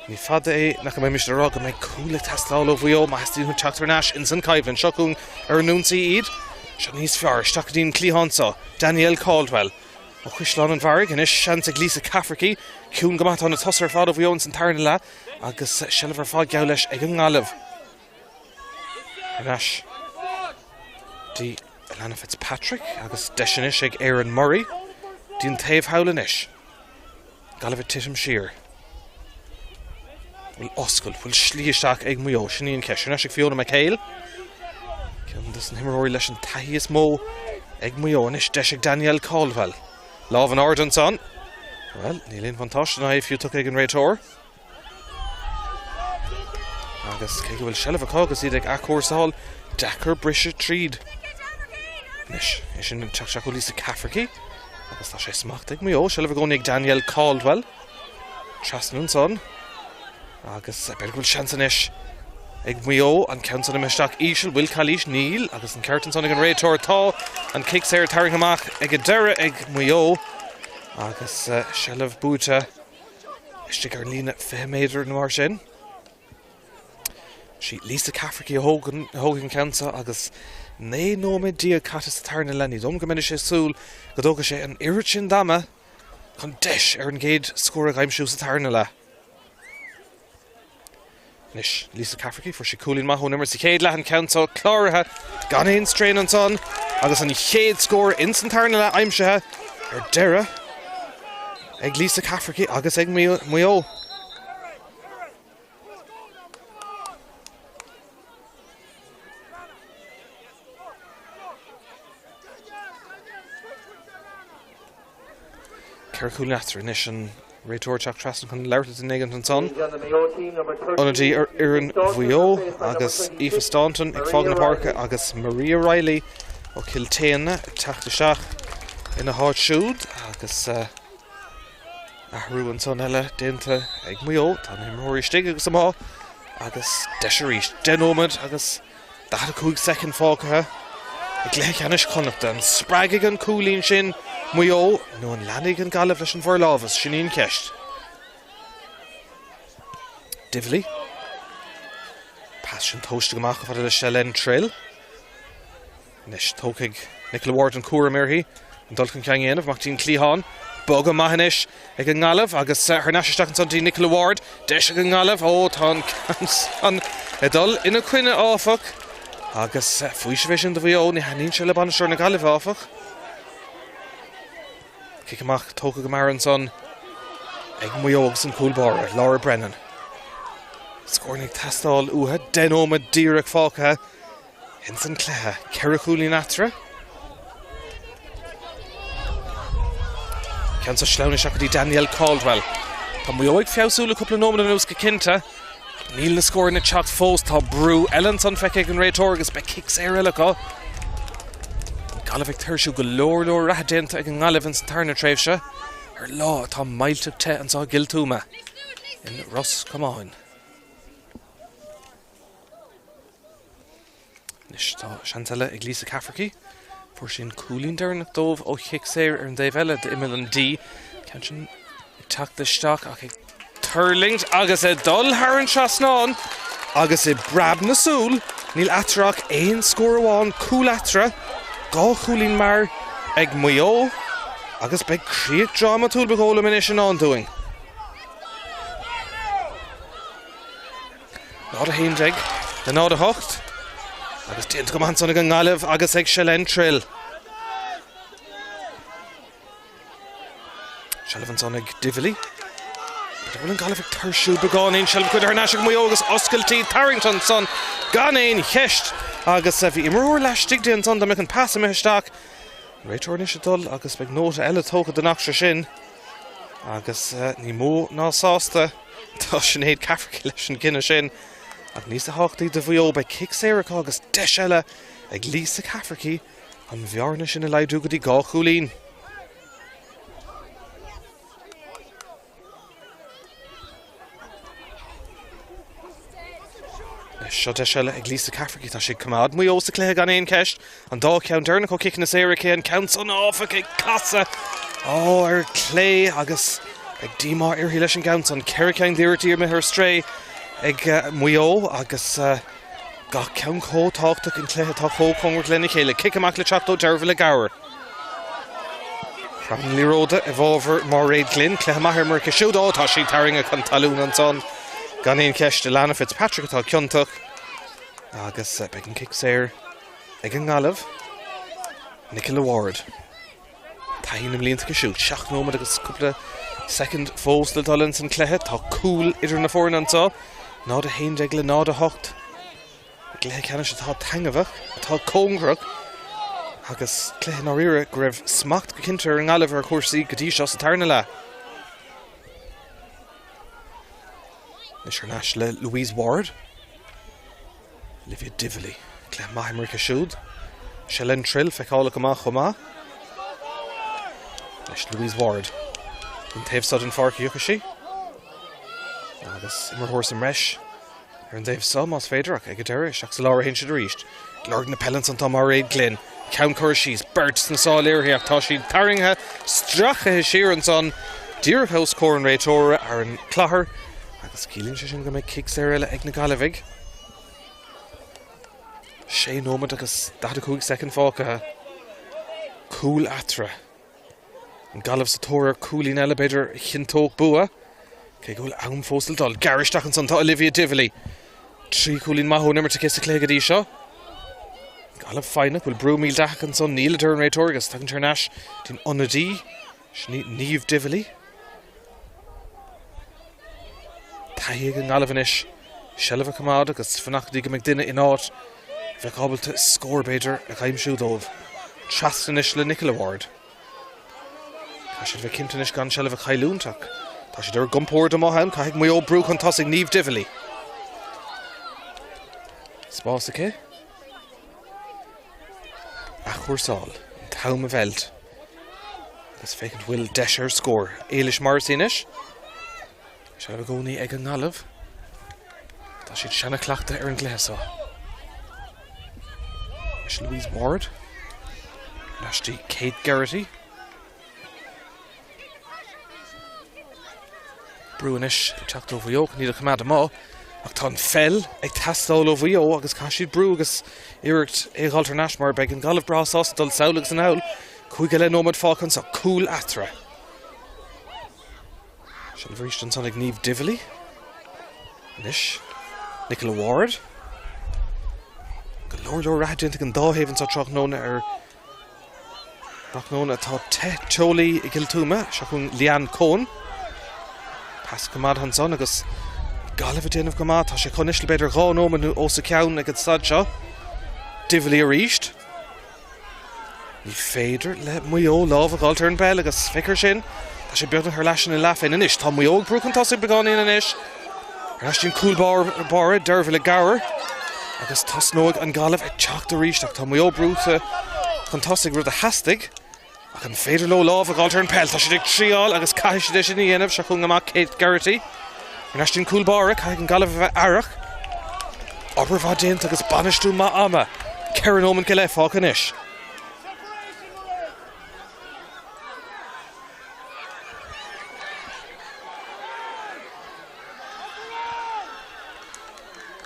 Ní fada é nach mbeimid ag rá go mbeidh cúl ag teastáil ó Mhaigh Eo má theastaíonn uathu teacht thar n-ais ins an choimhlint. Seo chugainn ar an ionsaí iad. Seo níos fearr. Isteach go dtí an cliathán seo. Danielle Caldwell. Ó Chaisleán an Bharraigh anois, seans ag Lisa Cafferkey. Ciúin go maith atá na tosaithe ar fad ó Mhaigh Eo ins an tarna leath agus seilbh ar fad geall leis ag an nGaillimh. Thar n-ais dtí Alana Fitzpatrick agus deis anois ag Erin Murray. Dtí an taobh thall anois. Gaillimh ag titim siar. Bhfuil oscailt, bhfuil slí isteach ag Maigh Eo? Sin í an cheist. Thar n-ais ag Fiona McHale. Ceann de na himreoirí leis an taithí is mó ag Maigh Eo. Anois deis ag Danielle Caldwell. Lámh in airde ansan. Bhuel, níl aon bhuntáiste ná fiú tugtha ag an réiteoir. Agus cé go bhfuil seilbh acu agus iad ag athchúrsáil, deacair briseadh tríd. Anois, é sin ag teacht isteach ó Lisa Cafferkey agus tá sé smachtaithe ag Maigh Eo, seilbh i gcónaí ag Danielle Caldwell. Trasna ansan agus b'fhéidir go bhfuil seans anois ag Maigh Eo an ceann san imithe isteach íseal, bhfuil calaois? Níl agus an ceart ansan ag an réiteoir. Tá an cic saor tarraingthe amach ag an deireadh ag Maigh Eo agus seilbh buaite. Istigh ar an líne 20 méadar nó mar sin. Sí Lisa Cafferkey a thóg an ceann seo agus 19 nóiméad caite sa tarna leath. Ní dóigh liom go mbeidís ag súil go dtógfaidh sé an oiread sin d'ama chun deis ar an gcéad scór a aimsiú sa tarna leath. Anois, Lisa Cafferkey, fuair sí cúilín maith ón imirt sa chéad leath, an ceann seo cláraithe gan aon strain ansan agus an chéad scór ins an tarna leath aimsithe ar deireadh ag Lisa Cafferkey agus ag Maigh Eo. Cheithre chúilín eatarthu anois, an réiteoir ag teacht trasna chun labhairt le duine éigin ansan. Ionadaí ar fhoireann Mhaigh Eo agus Aoife Staunton ag fágáil na páirce agus Maria Reilly ó Chill tSéadhna ag teacht isteach ina háit siúd agus athrú ansan eile déanta ag Maigh Eo. Tá na himreoirí istigh agus amuigh agus deis arís. 10 nóiméad agus 45 soicind fágtha i gcluiche ceannais Chonnachta. An spreagfaidh an cúilín sin Maigh Eo nó an leanfaidh an Ghaillimh leis an bhforlámhas? Sin í an cheist. Divilly. Pas sin tomhaiste go maith chomh fada le Shelagh Trill. Anois tógfaidh Nicola Ward an cúram uirthi an dul chun cinn a dhéanamh. Amach dtí'n cliathán. Bogadh maith anois ag an nGaillimh agus thar n-ais isteach ansan dtí Nicola Ward. Deis ag an nGaillimh. Ó, tá an ceann san ag dul ina coinne, áfach. Agus faoiseamh é sin do Mhaigh Eo. Ní thaitníonn sé le bainisteoir na Gaillimhe, áfach. Cic amach tógtha go mear ansan ag Maigh Eo agus an cúl báire, Laura Brennan. Scóranna ag teastáil uathu. 10 nóiméad díreach fágtha. Ins an cluiche, 4 chúilín eatarthu. Ceann seo sleamhnaithe isteach go dtí Danielle Caldwell. Tá Maigh Eo ag feabhsú le cúpla nóiméad anuas go cinnte, ach níl na scóranna ag teacht fós. Tá brú eile ansan feicthe ag an réiteoir agus beidh cic saor eile acu. An Ghaillimh ag tuirsiú go leor leor reatha déanta ag an nGaillimh ins an tarna tréimhse ar lá atá millteach te anseo i gCill Tuama in Ros Comáin. Anois tá seans eile ag Lisa Cafferkey. Fuair sí an cúilín deireanach dóibh ó chic saor ar an dtaobh eile d'imeall an D. Ceann sin ag teacht isteach ach ag tuirlingt agus ag dul thar an trasnán agus i bpreab na súl níl eatarthu ach aon scór amháin, cúl eatarthu, dhá chúilín mear ag Maigh Eo agus beidh críoch drámatúil ba dhóigh liom anois i ndán dúinn. 0-11 le 0-8 agus déanta go maith ansan ag an nGaillimh agus ag Shelagh Trill. Seilbh ansan ag Divilly. Bhfuil an Ghaillimh ag tuirsiú beagáinín seilbh curtha thar n-ais ag Maigh Eo agus oscailtí tarraingt ansan gan aon cheist agus bhí imreoir laistigh di ansan dá mbeadh an pas imithe isteach. Réiteoir anois ag dul agus beidh nóta eile tógtha den eachtra sin agus ní mó ná sásta Tá Sinéad Cafferkey leis an gcinneadh sin ach níos tábhachtaí do Mhaigh Eo, beidh cic saor acu agus deis eile ag Lisa Cafferkey an bhearna sin a laghdú go dtí 2 chúilín. Seo deis eile ag Lisa Cafferkey. Tá sí ag coimeád Maigh Eo sa chluiche gan aon cheist. An dá cheann deireanach ó chiceanna saora aici, an ceann san áfach ag casadh ó ar clé agus beidh díomá uirthi leis an gceann san. 4 ceann d'iarrachtaí imithe ar strae ag Maigh Eo agus gach ceann chomh tábhachtach in cluiche atá chomh cóngarach lena chéile. Cic amach le teacht ó Deirbhile Gower. Preabann an liathróid i bhfabhar Mairéad Glynn. Cluiche maith imeartha aici siúd. Ó tá sí tarraingthe chun talún ansan gan aon cheist. Alana Fitzpatrick atá ciontach agus beidh an cic saor ag an nGaillimh. Nicola Ward. Taithí na mblianta aici siúd. 7 nóiméad agus cúpla soicind fós le dul ins an cluiche. Tá cúl idir na foirne anseo. 0-11 le 0-8. Cluiche ceannais atá taitneamhach, atá cóngarach agus cluiche i ndáiríre go raibh smacht go cinnte ar an nGaillimh ar chúrsaí go dtí seo sa tarna leath. Anois thar n-ais le Louise Ward. Olivia Divilly. Cluiche maith imeartha aici siúd. Shelagh Trill feiceálach go maith chomh maith. Anois Louise Ward. An taobh seo den pháirc a thiocfaidh sí. Agus imreoir sa mbreis ar an dtaobh seo, más féidir, ach ag an deireadh, isteach sa lár a théann siad arís. Ag lorg na peile ansan tá Mairéad Glynn. Ceann curtha síos, beirt sna sála uirthi ach tá siad tarraingthe, stractha siar ansan, díreach os comhair an réiteora, Aaron Clogher, agus ciallaíonn sé sin go mbeidh cic saor eile ag na Gaillimhigh. 6 nóiméad agus 45 soicind fágtha. Cúl eatarthu. An Ghaillimh sa tóir ar chúilín eile, b'fhéidir, a chinnteodh bua, cé go bhfuil am fós le dul. Gearradh isteach ansan tá Olivia Divilly. 3 chúilín maith ón imirt aici sa chluiche go dtí seo. Gaillimh foighneach, bhfuil brú millteach ansan, níl a deir an réiteoir agus tagann sé thar n-ais dtí'n ionadaí, sin í Niamh Divilly. Taithí ag an nGaillimh anois, seilbh a choimeád agus fanacht go dtí go mbeidh duine in áit a bheadh ábalta scór, b'fhéidir, a aimsiú dóibh. Trasna anois le Nicola Ward. Caithfidh siad a bheith cinnte anois gan seilbh a chailliúint ach tá siad ar a gcompord amuigh ann. Caithfidh Maigh Eo brú chun tosaigh Niamh Divilly. Spás aici. Athchúrsáil. An t-am a mheilt. Agus féachaint bhfuil deis ar scór. Éilis Morrissey anois. Seilbh i gcónaí ag an nGaillimh. Tá siad seanachleachta ar an gcluiche seo. Anois Louise Ward. Anois dtí Kate Geraghty. Brú anois ag teacht ó Mhaigh Eo chun iad a choimeád amuigh. Ach tá an pheil ag teastáil ó Mhaigh Eo agus caithfidh siad brú agus iarracht é a dh'fháilt thar n-ais mar beidh an Ghaillimh breá sásta dul sall agus anall. 5 go leith nóiméad fágtha anseo. Cúl eatarthu. Seilbh arís ansan ag Niamh Divilly. Anois, Nicola Ward. Go leor leor reatha déanta ag an dá thaobh anseo tráthnóna ar thráthnóna atá te teolaí i gCill Tuama. Seo chugainn Leanne Coen. Pas go maith ansan agus Gaillimh ag déanamh go maith. Tá sé chun anois le b'fhéidir 2 nóiméad nó os a ceann ag an staid seo. Divilly arís. Ní féidir le Maigh Eo lámh a dh'fháilt ar an bpeil agus féach air sin, tá sé beagnach ar ais ina leath féin anois. Tá Maigh Eo ag brú chun tosaigh beagáinín anois. Ar ais dtí an cúl báire, Deirbhile Gower agus tosnóidh an Ghaillimh ag teacht arís ach tá Maigh Eo brúite chun tosaigh, rud a theastaigh. Ach an féidir leo lámh a dh'fháilt ar an peil? Tá siad ag triáil agus caithfidh siad é sin a dhéanamh. Seo chugainn amach Kate Geraghty. Ar ais dtí an cúl báire, caithfidh an Ghaillimh a bheith aireach. Obair mhaith déanta agus bainistiú maith ama. 4 nóiméad go leith fágtha anois.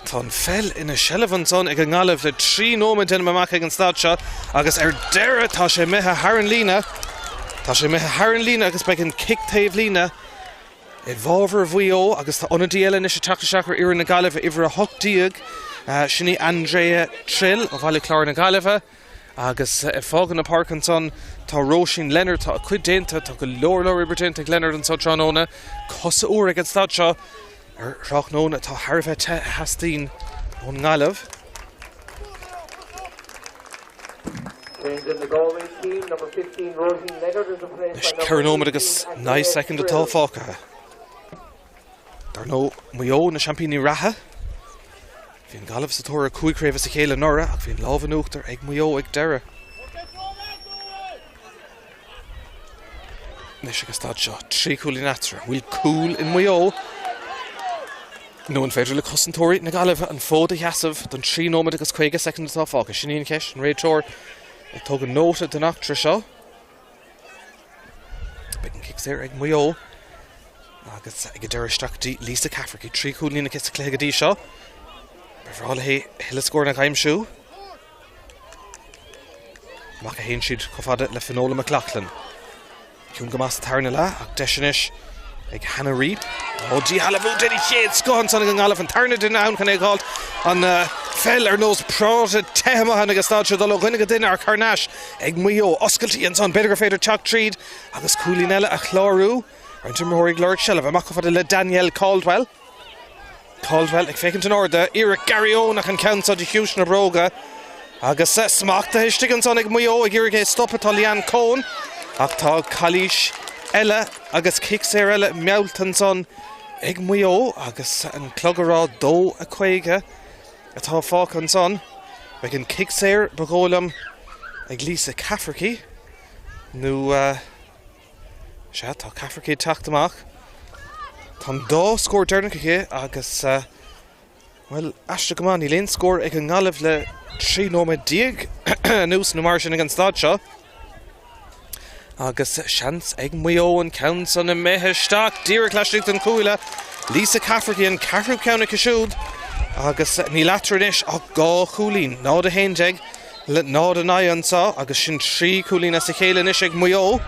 Tá an pheil ina seilbh ansan ag an nGaillimh le 3 nóiméad déanaim amach ag an staid seo agus ar deireadh tá sé imithe thar an líne. Tá sé imithe thar an líne agus beidh an cic taobh líne i bhfabhar Mhaigh Eo agus tá ionadaí eile anois ag teacht isteach ar fhoireann na Gaillimhe, uimhir 18, sin í Andrea Trill ó Bhaile Chláir na Gaillimhe. Agus ag fágáil na páirce ansan tá Róisín Leonard, tá a cuid déanta, tá go leor leor oibre déanta ag Leonard anso tráthnóna, cosa úr ag an staid seo ar thráthnóna atá thar a bheith te a theastaíonn ón nGaillimh. Anois 4 nóiméad agus 9 soicind atá fágtha. Dar ndóigh, Maigh Eo na seaimpíní reatha. Bhí an Ghaillimh sa tóir ar 5 chraobh as a chéile anuraidh ach bhí an lámh in uachtar ag Maigh Eo ag deireadh. Anois ag an staid seo, 3 chúilín eatarthu. Bhfuil cúl in Maigh Eo? Nó an féidir le cosantóirí na Gaillimhe an fód a sheasamh don 3 nóiméad agus 50 soicind atá fágtha? Sin í an cheist. An réiteoir ag tógáil nóta den eachtra seo. Beidh an cic saor ag Maigh Eo agus ag an deireadh isteach go dtí Lisa Cafferkey. 3 chúilín aici sa chluiche go dtí seo. Ba bhreá léi thuilleadh scóranna a aimsiú. Amach a théann siad chomh fada le Finola McLaughlin. Ciúin go maith sa tarna leath ach deis anois ag Hannah Reape. Ó díshealbhú den chéad scoth ansan ag an nGaillimh, an tarna duine ann chun é a dh'fháilt. An pheil ar nós práta te amuigh ann ag an staid seo dul ó dhuine go duine ach thar n-ais ag Maigh Eo. Oscailte ansan, b'fhéidir gur féidir teacht tríd agus cúilín eile a chlárú. Roinnt imreoirí ag lorg seilbh amach chomh fada le Danielle Caldwell. Caldwell ag féachaint in airde, iarracht Gary Owen ach an ceann seo de chiumhais na bróga agus smachtaithe istigh ansan ag Maigh Eo ag iarraidh é a stopadh tá Leanne Coen ach tá calaois eile agus cic saor eile meallta ansan ag Maigh Eo agus an clog ag rá 2:50 atá fágtha ansan. Beidh an cic saor ba dhóigh liom ag Lisa Cafferkey nó Sea, tá Cafferkey ag teacht amach. Tá an dá scór deireanach aici agus, bhuel, aisteach go maith, níl aon scór ag an nGaillimh le 13 nóiméad anuas nó mar sin ag an staid seo. Agus seans ag Maigh Eo an ceann san imithe isteach díreach laistigh den chuaille. Lisa Cafferkey an ceathrú ceann aici siúd agus níl eatarthu anois ach dhá chúilín, 0-11. Le 0-9 anseo agus sin 3 chúilín as a chéile anois ag Maigh Eo.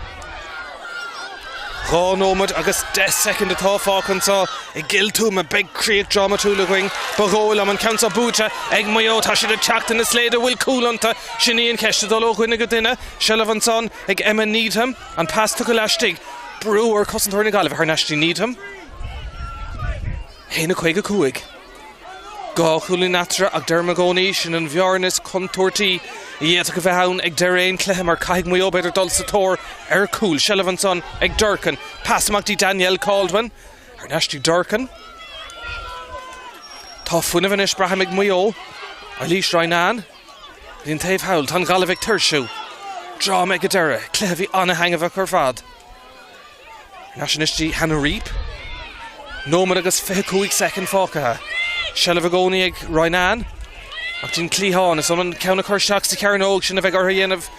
2 nóiméad agus 10 soicind atá fágtha anseo i gCill Tuama. Beidh críoch drámatúil againn, ba dhóigh liom. An ceann seo buaite ag Maigh Eo. Tá siad ag teacht ina slaod. An bhfuil cúl iontu? Sin í an cheist. Ag dul ó dhuine go duine. Seilbh ansan ag Emma Needham. An pas tugtha laistigh. Brú ar chosantóirí na Gaillimhe thar n-ais dtí Needham. 1:55. 2 chúilín eatarthu ach deirim i gcónaí, sin an bhearna is contúirtí a d'fhéadfadh a bheith ann ag deireadh aon chluiche mar caithfidh Maigh Eo b'fhéidir dul sa tóir ar chúl. Seilbh ansan ag Durcan. Pas amach dtí Danielle Caldwin. Thar n-ais dtí Durcan. Tá fuinneamh anois braithim ag Maigh Eo. Eilís Rynane. Go dtí an taobh thall. Tá an Ghaillimh ag tuirsiú. Dráma ag an deireadh. Cluiche a bhí an-thaitneamhach ar fad. Thar n-ais anois dtí Hannah Reape. Nóiméad agus 25 soicind fágtha. Seilbh i gcónaí ag Rynane. Ach dtí an cliathán. Is ionann ceann a chur isteach sa chearnóg sin a bheidh orthu a dhéanamh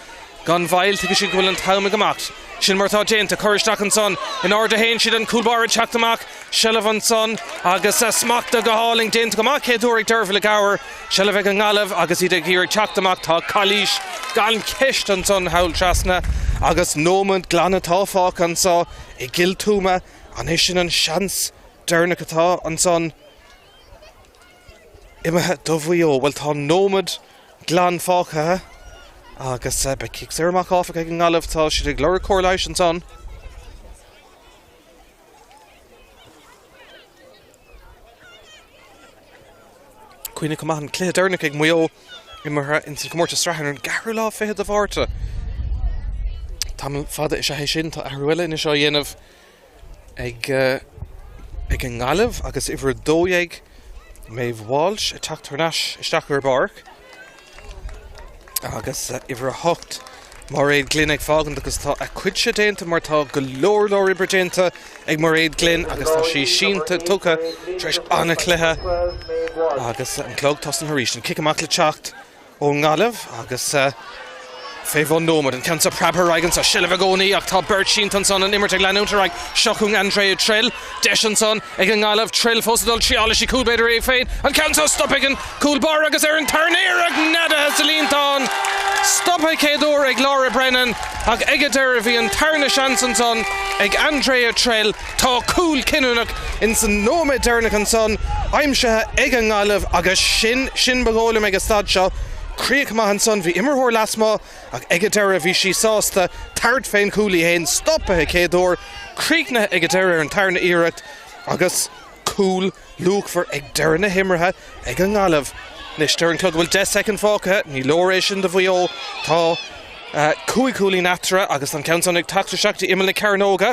gan mhoill. Tuigfidh siad go bhfuil an t-am ag imeacht. Sin mar atá déanta. Cur isteach ansan. In airde a théann siad. An cúl báire ag teacht amach. Seilbh ansan agus smachta go hálainn. Déanta go maith chéad uair ag Dervla Gower. Seilbh ag an nGaillimh agus iad ag iarraidh teacht amach. Tá calaois gan cheist ansan thall trasna agus nóiméad glan atá fágtha anso i gCill Tuama. An é sin an seans deireanach atá ansan imithe do Mhaigh Eo? Bhuel tá nóiméad glan fágtha agus beidh cic saor amach áfach ag an nGaillimh. Tá siad ag lorg cóir leighis ansan. Cuimhnigh chomh maith an cluiche deireanach ag Maigh Eo imeartha ins an chomórtas sraithe ar an gceathrú lá fichead de Mhárta. Tamall fada is ea é sin. Tá athrú eile anois á dhéanamh ag ag an nGaillimh agus uimhir 12 Maeve Walsh ag teacht thar n-ais isteach ar an bpáirc. Agus uimhir 8, Mairéad Glynn ag fágaint agus tá a cuidse déanta mar tá go leor leor oibre déanta ag Mairéad Glynn agus tá sí sínte tugtha tar éis an-chluiche agus an clog tosnaithe arís. An cic amach le teacht ón nGaillimh agus Fé bhun nóiméad, an ceann seo preabtha ar aghaidh anso, seilbh i gcónaí ach tá beirt sínte ansan, an imirt ag leanúint ar aghaidh. Seo chugainn Andrea Trill, deis ansan ag an nGaillimh, Trill fós ag dul, triálfaidh sí cúl b'fhéidir í féin, an ceann seo stoptha ag an cúl báire agus ar an tarna iarraidh neadaithe sa líontán. Stoptha chéad uair ag Laura Brennan ach ag an deireadh bhí an tarna seans ansan ag Andrea Trill. Tá cúl cinniúnach ins an nóiméad deireanach ansan aimsithe ag an nGaillimh agus sin, sin ba dhóigh liom ag an staid seo. Críoch maith ansan, bhí imreoir lasmuigh ach ag an deireadh bhí sí sásta tabhairt fén chúl í fhéin, stoptha chéad uair, críochnaithe ag an deireadh ar an tarna iarracht agus cúl luachmhar ag deireadh na himeartha ag an nGaillimh. Anois deir an clog go bhfuil 10 soicind fágtha, ní leor é sin do Mhaigh Eo, tá cúig chúilín eatarthu agus an ceann san ag teacht isteach dtí imeall na cearnóga.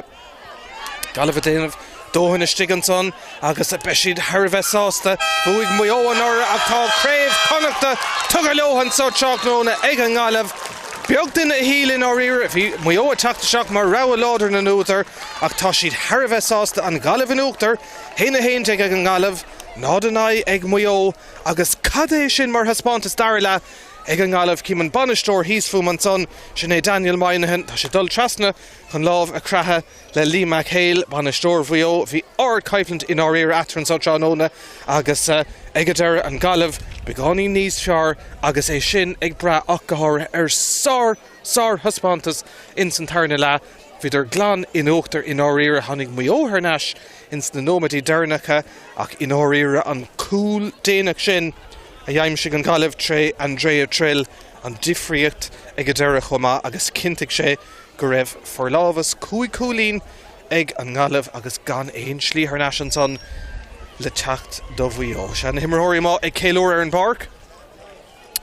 Gaillimh ag déanamh dóthain istigh ansan agus beidh siad thar a bheith sásta. Bhuaigh Maigh Eo anuraidh ach tá Craobh Chonnachta tugtha leo anso tráthnóna ag an nGaillimh. Beag duine a shíl i ndáiríre. Bhí Maigh Eo ag teacht isteach mar rogha láidir na n-údar ach tá siad thar a bheith sásta an Ghaillimh in uachtar, 1-11 ag an nGaillimh, 0-9 ag Maigh Eo agus cad é sin mar thaispeántas dara leath ag an nGaillimh. Cím an bainisteoir thíos fúm ansan, sin é Daniel Moynihan. Tá sé ag dul trasna chun lámh a chroitheadh le Lee McHale, bainisteoir Mhaigh Eo. Bhí ardchoimhlint i ndáiríre eatarthu anso tráthnóna agus ag an deireadh an Ghaillimh beagáinín níos fearr agus é sin ag brath ach go háirithe ar sár sárthaispeántas ins an tarna leath. Bhíodar glan in uachtar i ndáiríre. Tháinig Maigh Eo thar n-ais ins na nóiméidí deireanacha ach i ndáiríre an cúl déanach sin a d'aimsigh an Ghaillimh tré Andrea Trill an difríocht ag an deireadh chomh maith agus chinntigh sé go raibh forlámhas cúig chúilín ag an nGaillimh agus gan aon slí thar n-ais ansan le teacht do Mhaigh Eo. Sea, na himreoirí amuigh ag ceiliúradh ar an bpáirc.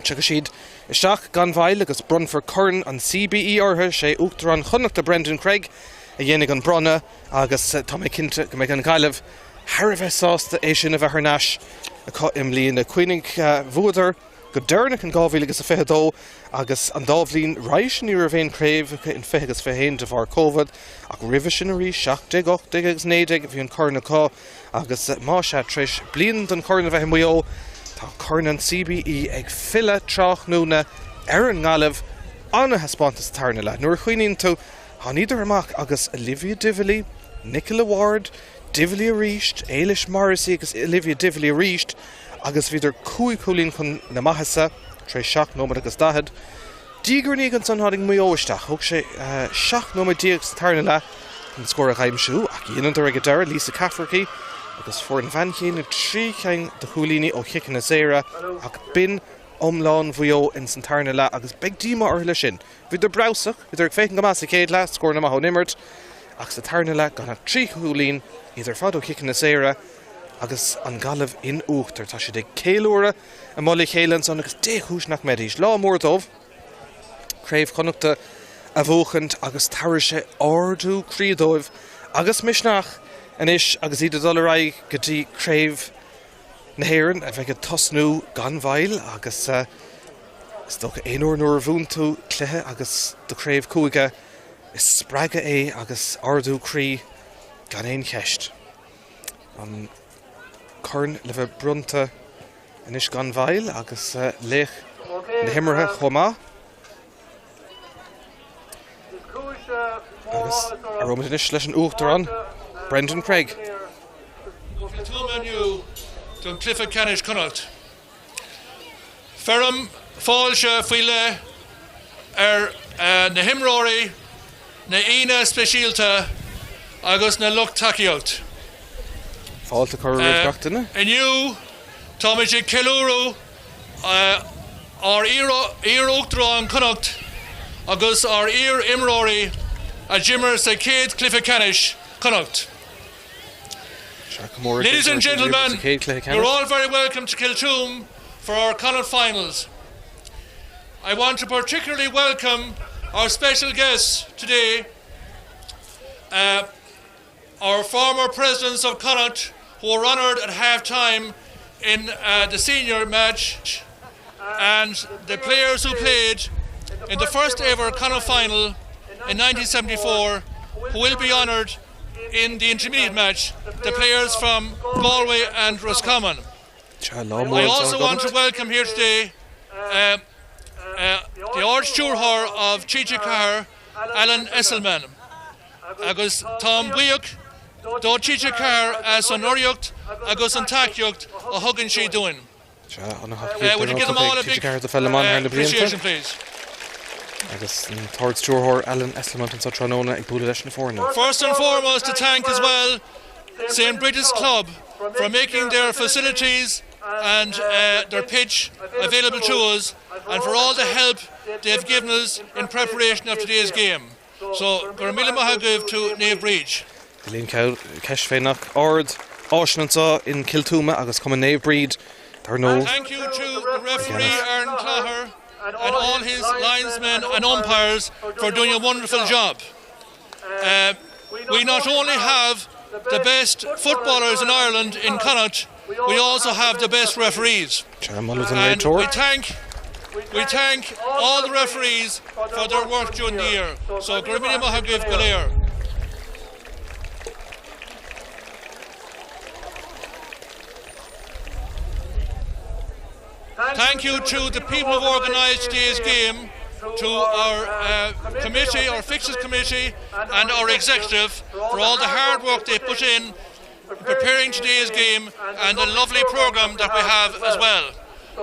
Tiocfaidh siad isteach gan mhoill agus bronnfar Corn an CBE orthu. Sé Uachtarán Chonnachta Brendan Cregg a dhéanfaidh an bronnadh agus tá mé cinnte go mbeidh an Ghaillimh thar a bheith sásta é sin a bheith thar n-ais acu i mbliana. Cuimhnigh, bhuadar go deireanach in 2022 agus an dá bhliain roimhe sin ní raibh aon chraobh acu in 20 agus 21 de bharr Covid ach roimhe sin arís 17, 18 agus 19 bhí an corn acu agus más ea tar éis bliain don chorn a bheith i Maigh Eo tá corn an CBE ag filleadh tráthnóna ar an nGaillimh. An-thaispeántas sa tarna leath. Nuair a chuimhníonn tú tháiníodar amach agus Olivia Divilly, Nicola Ward, Divilly arís, Éilis Morrissey agus Olivia Divilly arís agus bhíodar cúig chúilín chun na maitheasa tar éis 7 nóiméad agus 40. Diaidh ar ndiaidh ansan tháinig Maigh Eo isteach. Thóg sé 17 nóiméad sa tarna leath chun scór a aimsiú ach dheineadar ag an deireadh, Lisa Cafferkey agus fuair an bhean chéanna trí cheann de chúilíní ó chiceanna saora ach b'in iomlán Mhaigh Eo ins an tarna leath agus beidh díomá orthu leis sin. Bhíodar breabhsach, bhíodar ag féachaint go maith sa chéad leath, scóranna maithe ón imirt ach sa tarna leath gan ach trí chúilín, iad ar fad ó chiceanna saora. agus an Ghaillimh in uachtar. Tá siad ag ceiliúradh amuigh le chéile ansan agus dé chúis nach mbeidís. Lá mór dóibh Craobh Chonnachta a bhuachaint agus tabharfaidh sé ardú croí dóibh agus misneach anois agus iad ag dul ar aghaidh go dtí Craobh na hÉireann a bheidh ag tosnú gan mhoill agus is dócha aon uair nuair a bhuann tú cluiche agus do chraobh cúige is spreagadh é agus ardú croí gan aon cheist. An corn le bheith bronnta anois gan mhoill agus laoch na himeartha chomh maith. Agus éireoimid anois leis an Uachtarán, Brendan Craig.
Cill Tuama inniu don Cluiche Ceannais Connacht. Fearaim fáilte faoi leith ar na himreoirí, na aíonna speisialta agus na lucht tacaíocht.
Fáilte curtha roimh gach duine.
Inniu táimid ag ceiliúradh ár iar-Uachtarán Connacht agus ár iar-imreoirí a d'imir sa chéad Cluiche Ceannais Connacht. Ladies and gentlemen, you're all very welcome to Kiltoom for our Connacht finals. I want to particularly welcome our special guests today, uh, our former presidents of Connacht who were honoured at half-time in uh, the senior match and the players who played in the first ever Connacht final in 1974 who will be honoured in the intermediate match, the players from Galway and Roscommon. I also want to welcome here today uh, uh, the Ard-Stiúrthóir of TG4, Alan Esselman. Agus táim buíoch do TG4 as an urraíocht agus an tacaíocht a thugann sí dúinn.
Uh, would you give them all a big uh, appreciation, please? Agus an tArd-Stiúrthóir Alan Esslemont anseo tráthnóna ag bualadh leis na foirne.
First and foremost to thank as well St Brigid's Club for making their facilities and uh, their pitch available to us and for all the help they've given us in preparation of today's game. So, go raibh míle maith agaibh to Naomh Bríd.
Níl aon cheist fé nach ard áiseanna anseo in Cill Tuama agus Cumann Naomh Bríd dar ndóigh.
Thank you to the referee Aaron Clogher and all his linesmen and umpires for doing a wonderful job. Uh, we not only have the best footballers in Ireland in Connacht, we also have the best referees. And we thank we thank all the referees for their work during the year. So go raibh míle maith agaibh go léir. Thank you to the people who organised today's game, to our uh, committee, our fixes committee and our executive for all the hard work they put in preparing today's game and the lovely programme that we have as well.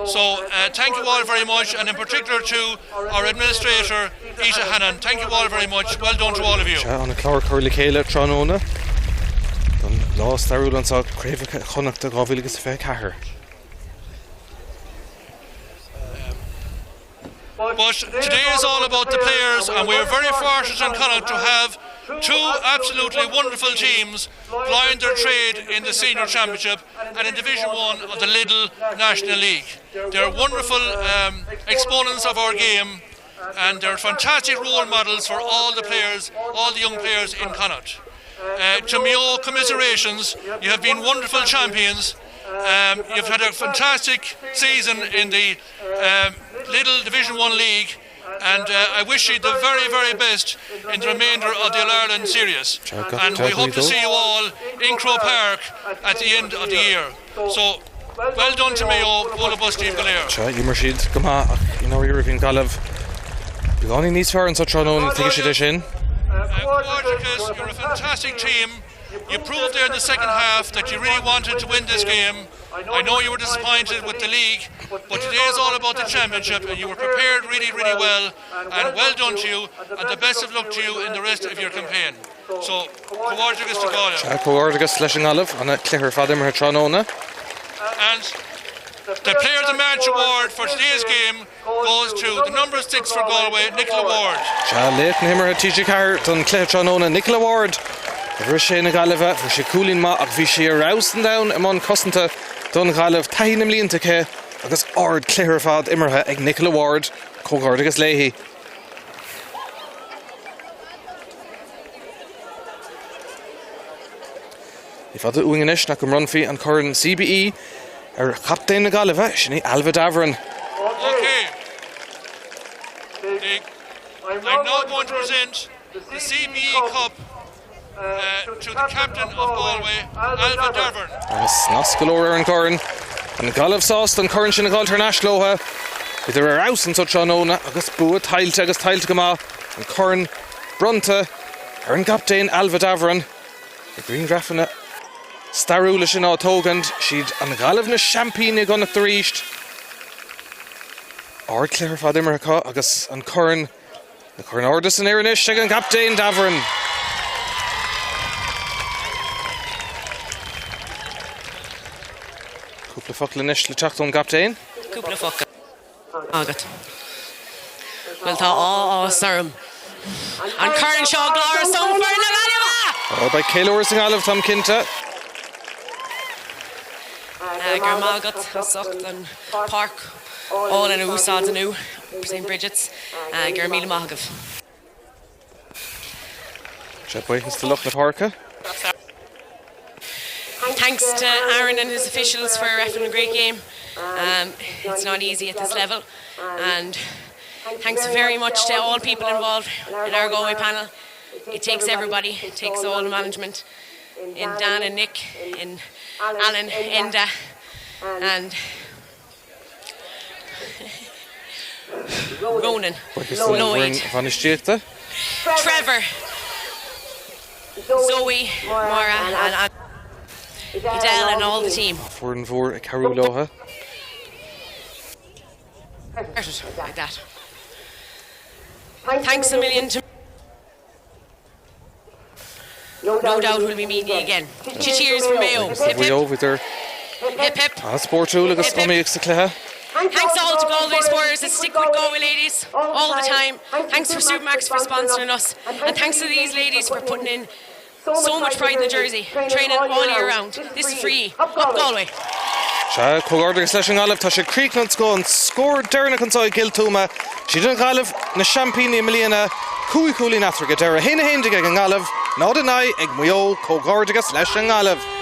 So uh, thank you all very much and in particular to our administrator Ita Hannon. Thank you all very much. Well done to all of you.
Sea, an clár curtha le chéile tráthnóna don lá stairiúil anseo, Craobhacha Chonnachta 2024.
But today is all about the players and we are very fortunate in Connacht to have two absolutely wonderful teams plying their trade in the Senior Championship and in Division 1 of the Lidl National League. They're wonderful um, exponents of our game and they're fantastic role models for all the players, all the young players in Connacht. Uh, to me all commiserations, you have been wonderful champions. Um, you've had a fantastic season in the um, Lidl Division 1 League and uh, I wish you the very, very best in the remainder of the All-Ireland series. And we hope to see you all in Croke Park at the end of the year. So, well done to Mayo, bualadh bos daoibh go léir.
Sea, d'imir siad go maith ach i ndáiríre bhí an Ghaillimh beagáinín níos fearr anseo tráthnóna, tuigfidh siad é sin.
Comhghairdeachas, you're a fantastic team. You proved there in the second half that you really wanted to win this game. I know you were disappointed with the league, but today is all about the championship and you were prepared really, really well. And well done to you and the best of luck to you in the rest of your campaign. So, comhghairdeachas to Gaillimh.
Sea, comhghairdeachas leis an nGaillimh, an cluiche ar fad imeartha tráthnóna.
And the player of the match award for today's game goes to the number 6 for Galway, Nicola Ward.
Sea, laoch na himeartha TG4 don chluiche tráthnóna, Nicola Ward. Uimhir 6 na Gaillimhe, fuair sí cúilín maith ach bhí sí ar fheabhas an domhain i mbun cosanta don Ghaillimh. Taithí na mblianta aici agus ardchluiche ar fad imeartha ag Nicola Ward. Comhghairdeachas léi. Ní fada uainn anois ach go mbronnfaí an Corn CBE ar chaptaen na Gaillimhe, sin í Ailbhe Davoren.
Okay. I'm now going to present the CBE Cup to the captain of Galway, Ailbhe Davoren.
Agus snas go leor ar an gcorn. An Ghaillimh sásta an corn sin a dh'fháilt thar n-ais leotha. Bhíodar ar fheabhas anso tráthnóna agus bua tuillte agus tuillte go maith. An corn bronnta ar an gcaptaen Ailbhe Davoren. Na grianghrafanna stairiúla sin á dtógaint, siad an Ghaillimh na seaimpíní i gConnacht arís. Ardchluiche ar fad imeartha acu agus an corn le cur in airde san aer anois ag an gcaptaen Davoren. Cúpla focal anois le teacht ón gcaptaen.
Cúpla focal. agat. Bhuel tá áthas orm an corn seo a ghlacadh ar son foireann na Gaillimhe!
Ó, beidh ceiliúradh sa nGaillimh, táim cinnte.
Go raibh maith agat as ucht an páirc álainn a úsáid inniu, St Bridget's. Go raibh míle maith agaibh.
Sea, buíochas do lucht na páirce.
Thanks to Aaron and his officials for reffing a great game. Um, it's not easy at this level. And thanks very much to all people involved in our Galway panel. It takes everybody, it takes all the management, in Dan and Nick, in Alan, Enda, and Ronan, Lloyd, Trevor, Zoe, Maura and Edel and all the team.
Foireann mhór ag cabhrú leo.
Like that. Thanks a million to No doubt we'll be meeting you again. Cheers for Mayo. Hip
hip.
Hip hip.
An-spórtúil agus iomaíoch sa chluiche.
Thanks all to Galway supporters that stick with Galway ladies all the time. Thanks for Supermax for sponsoring us. And thanks to these ladies for putting in so much pride in the jersey, training all year round. This is free. Up Galway.
Sea, comhghairdeachas leis an nGaillimh, tá sé críochnaithe anseo, an scór deireanach anseo i gCill Tuama. Siad an Ghaillimh na seaimpíní i mbliana, 5 chúilín eatarthu ag deireadh, 1-11 ag an nGaillimh, 0-9 ag Maigh Eo, comhghairdeachas leis an nGaillimh.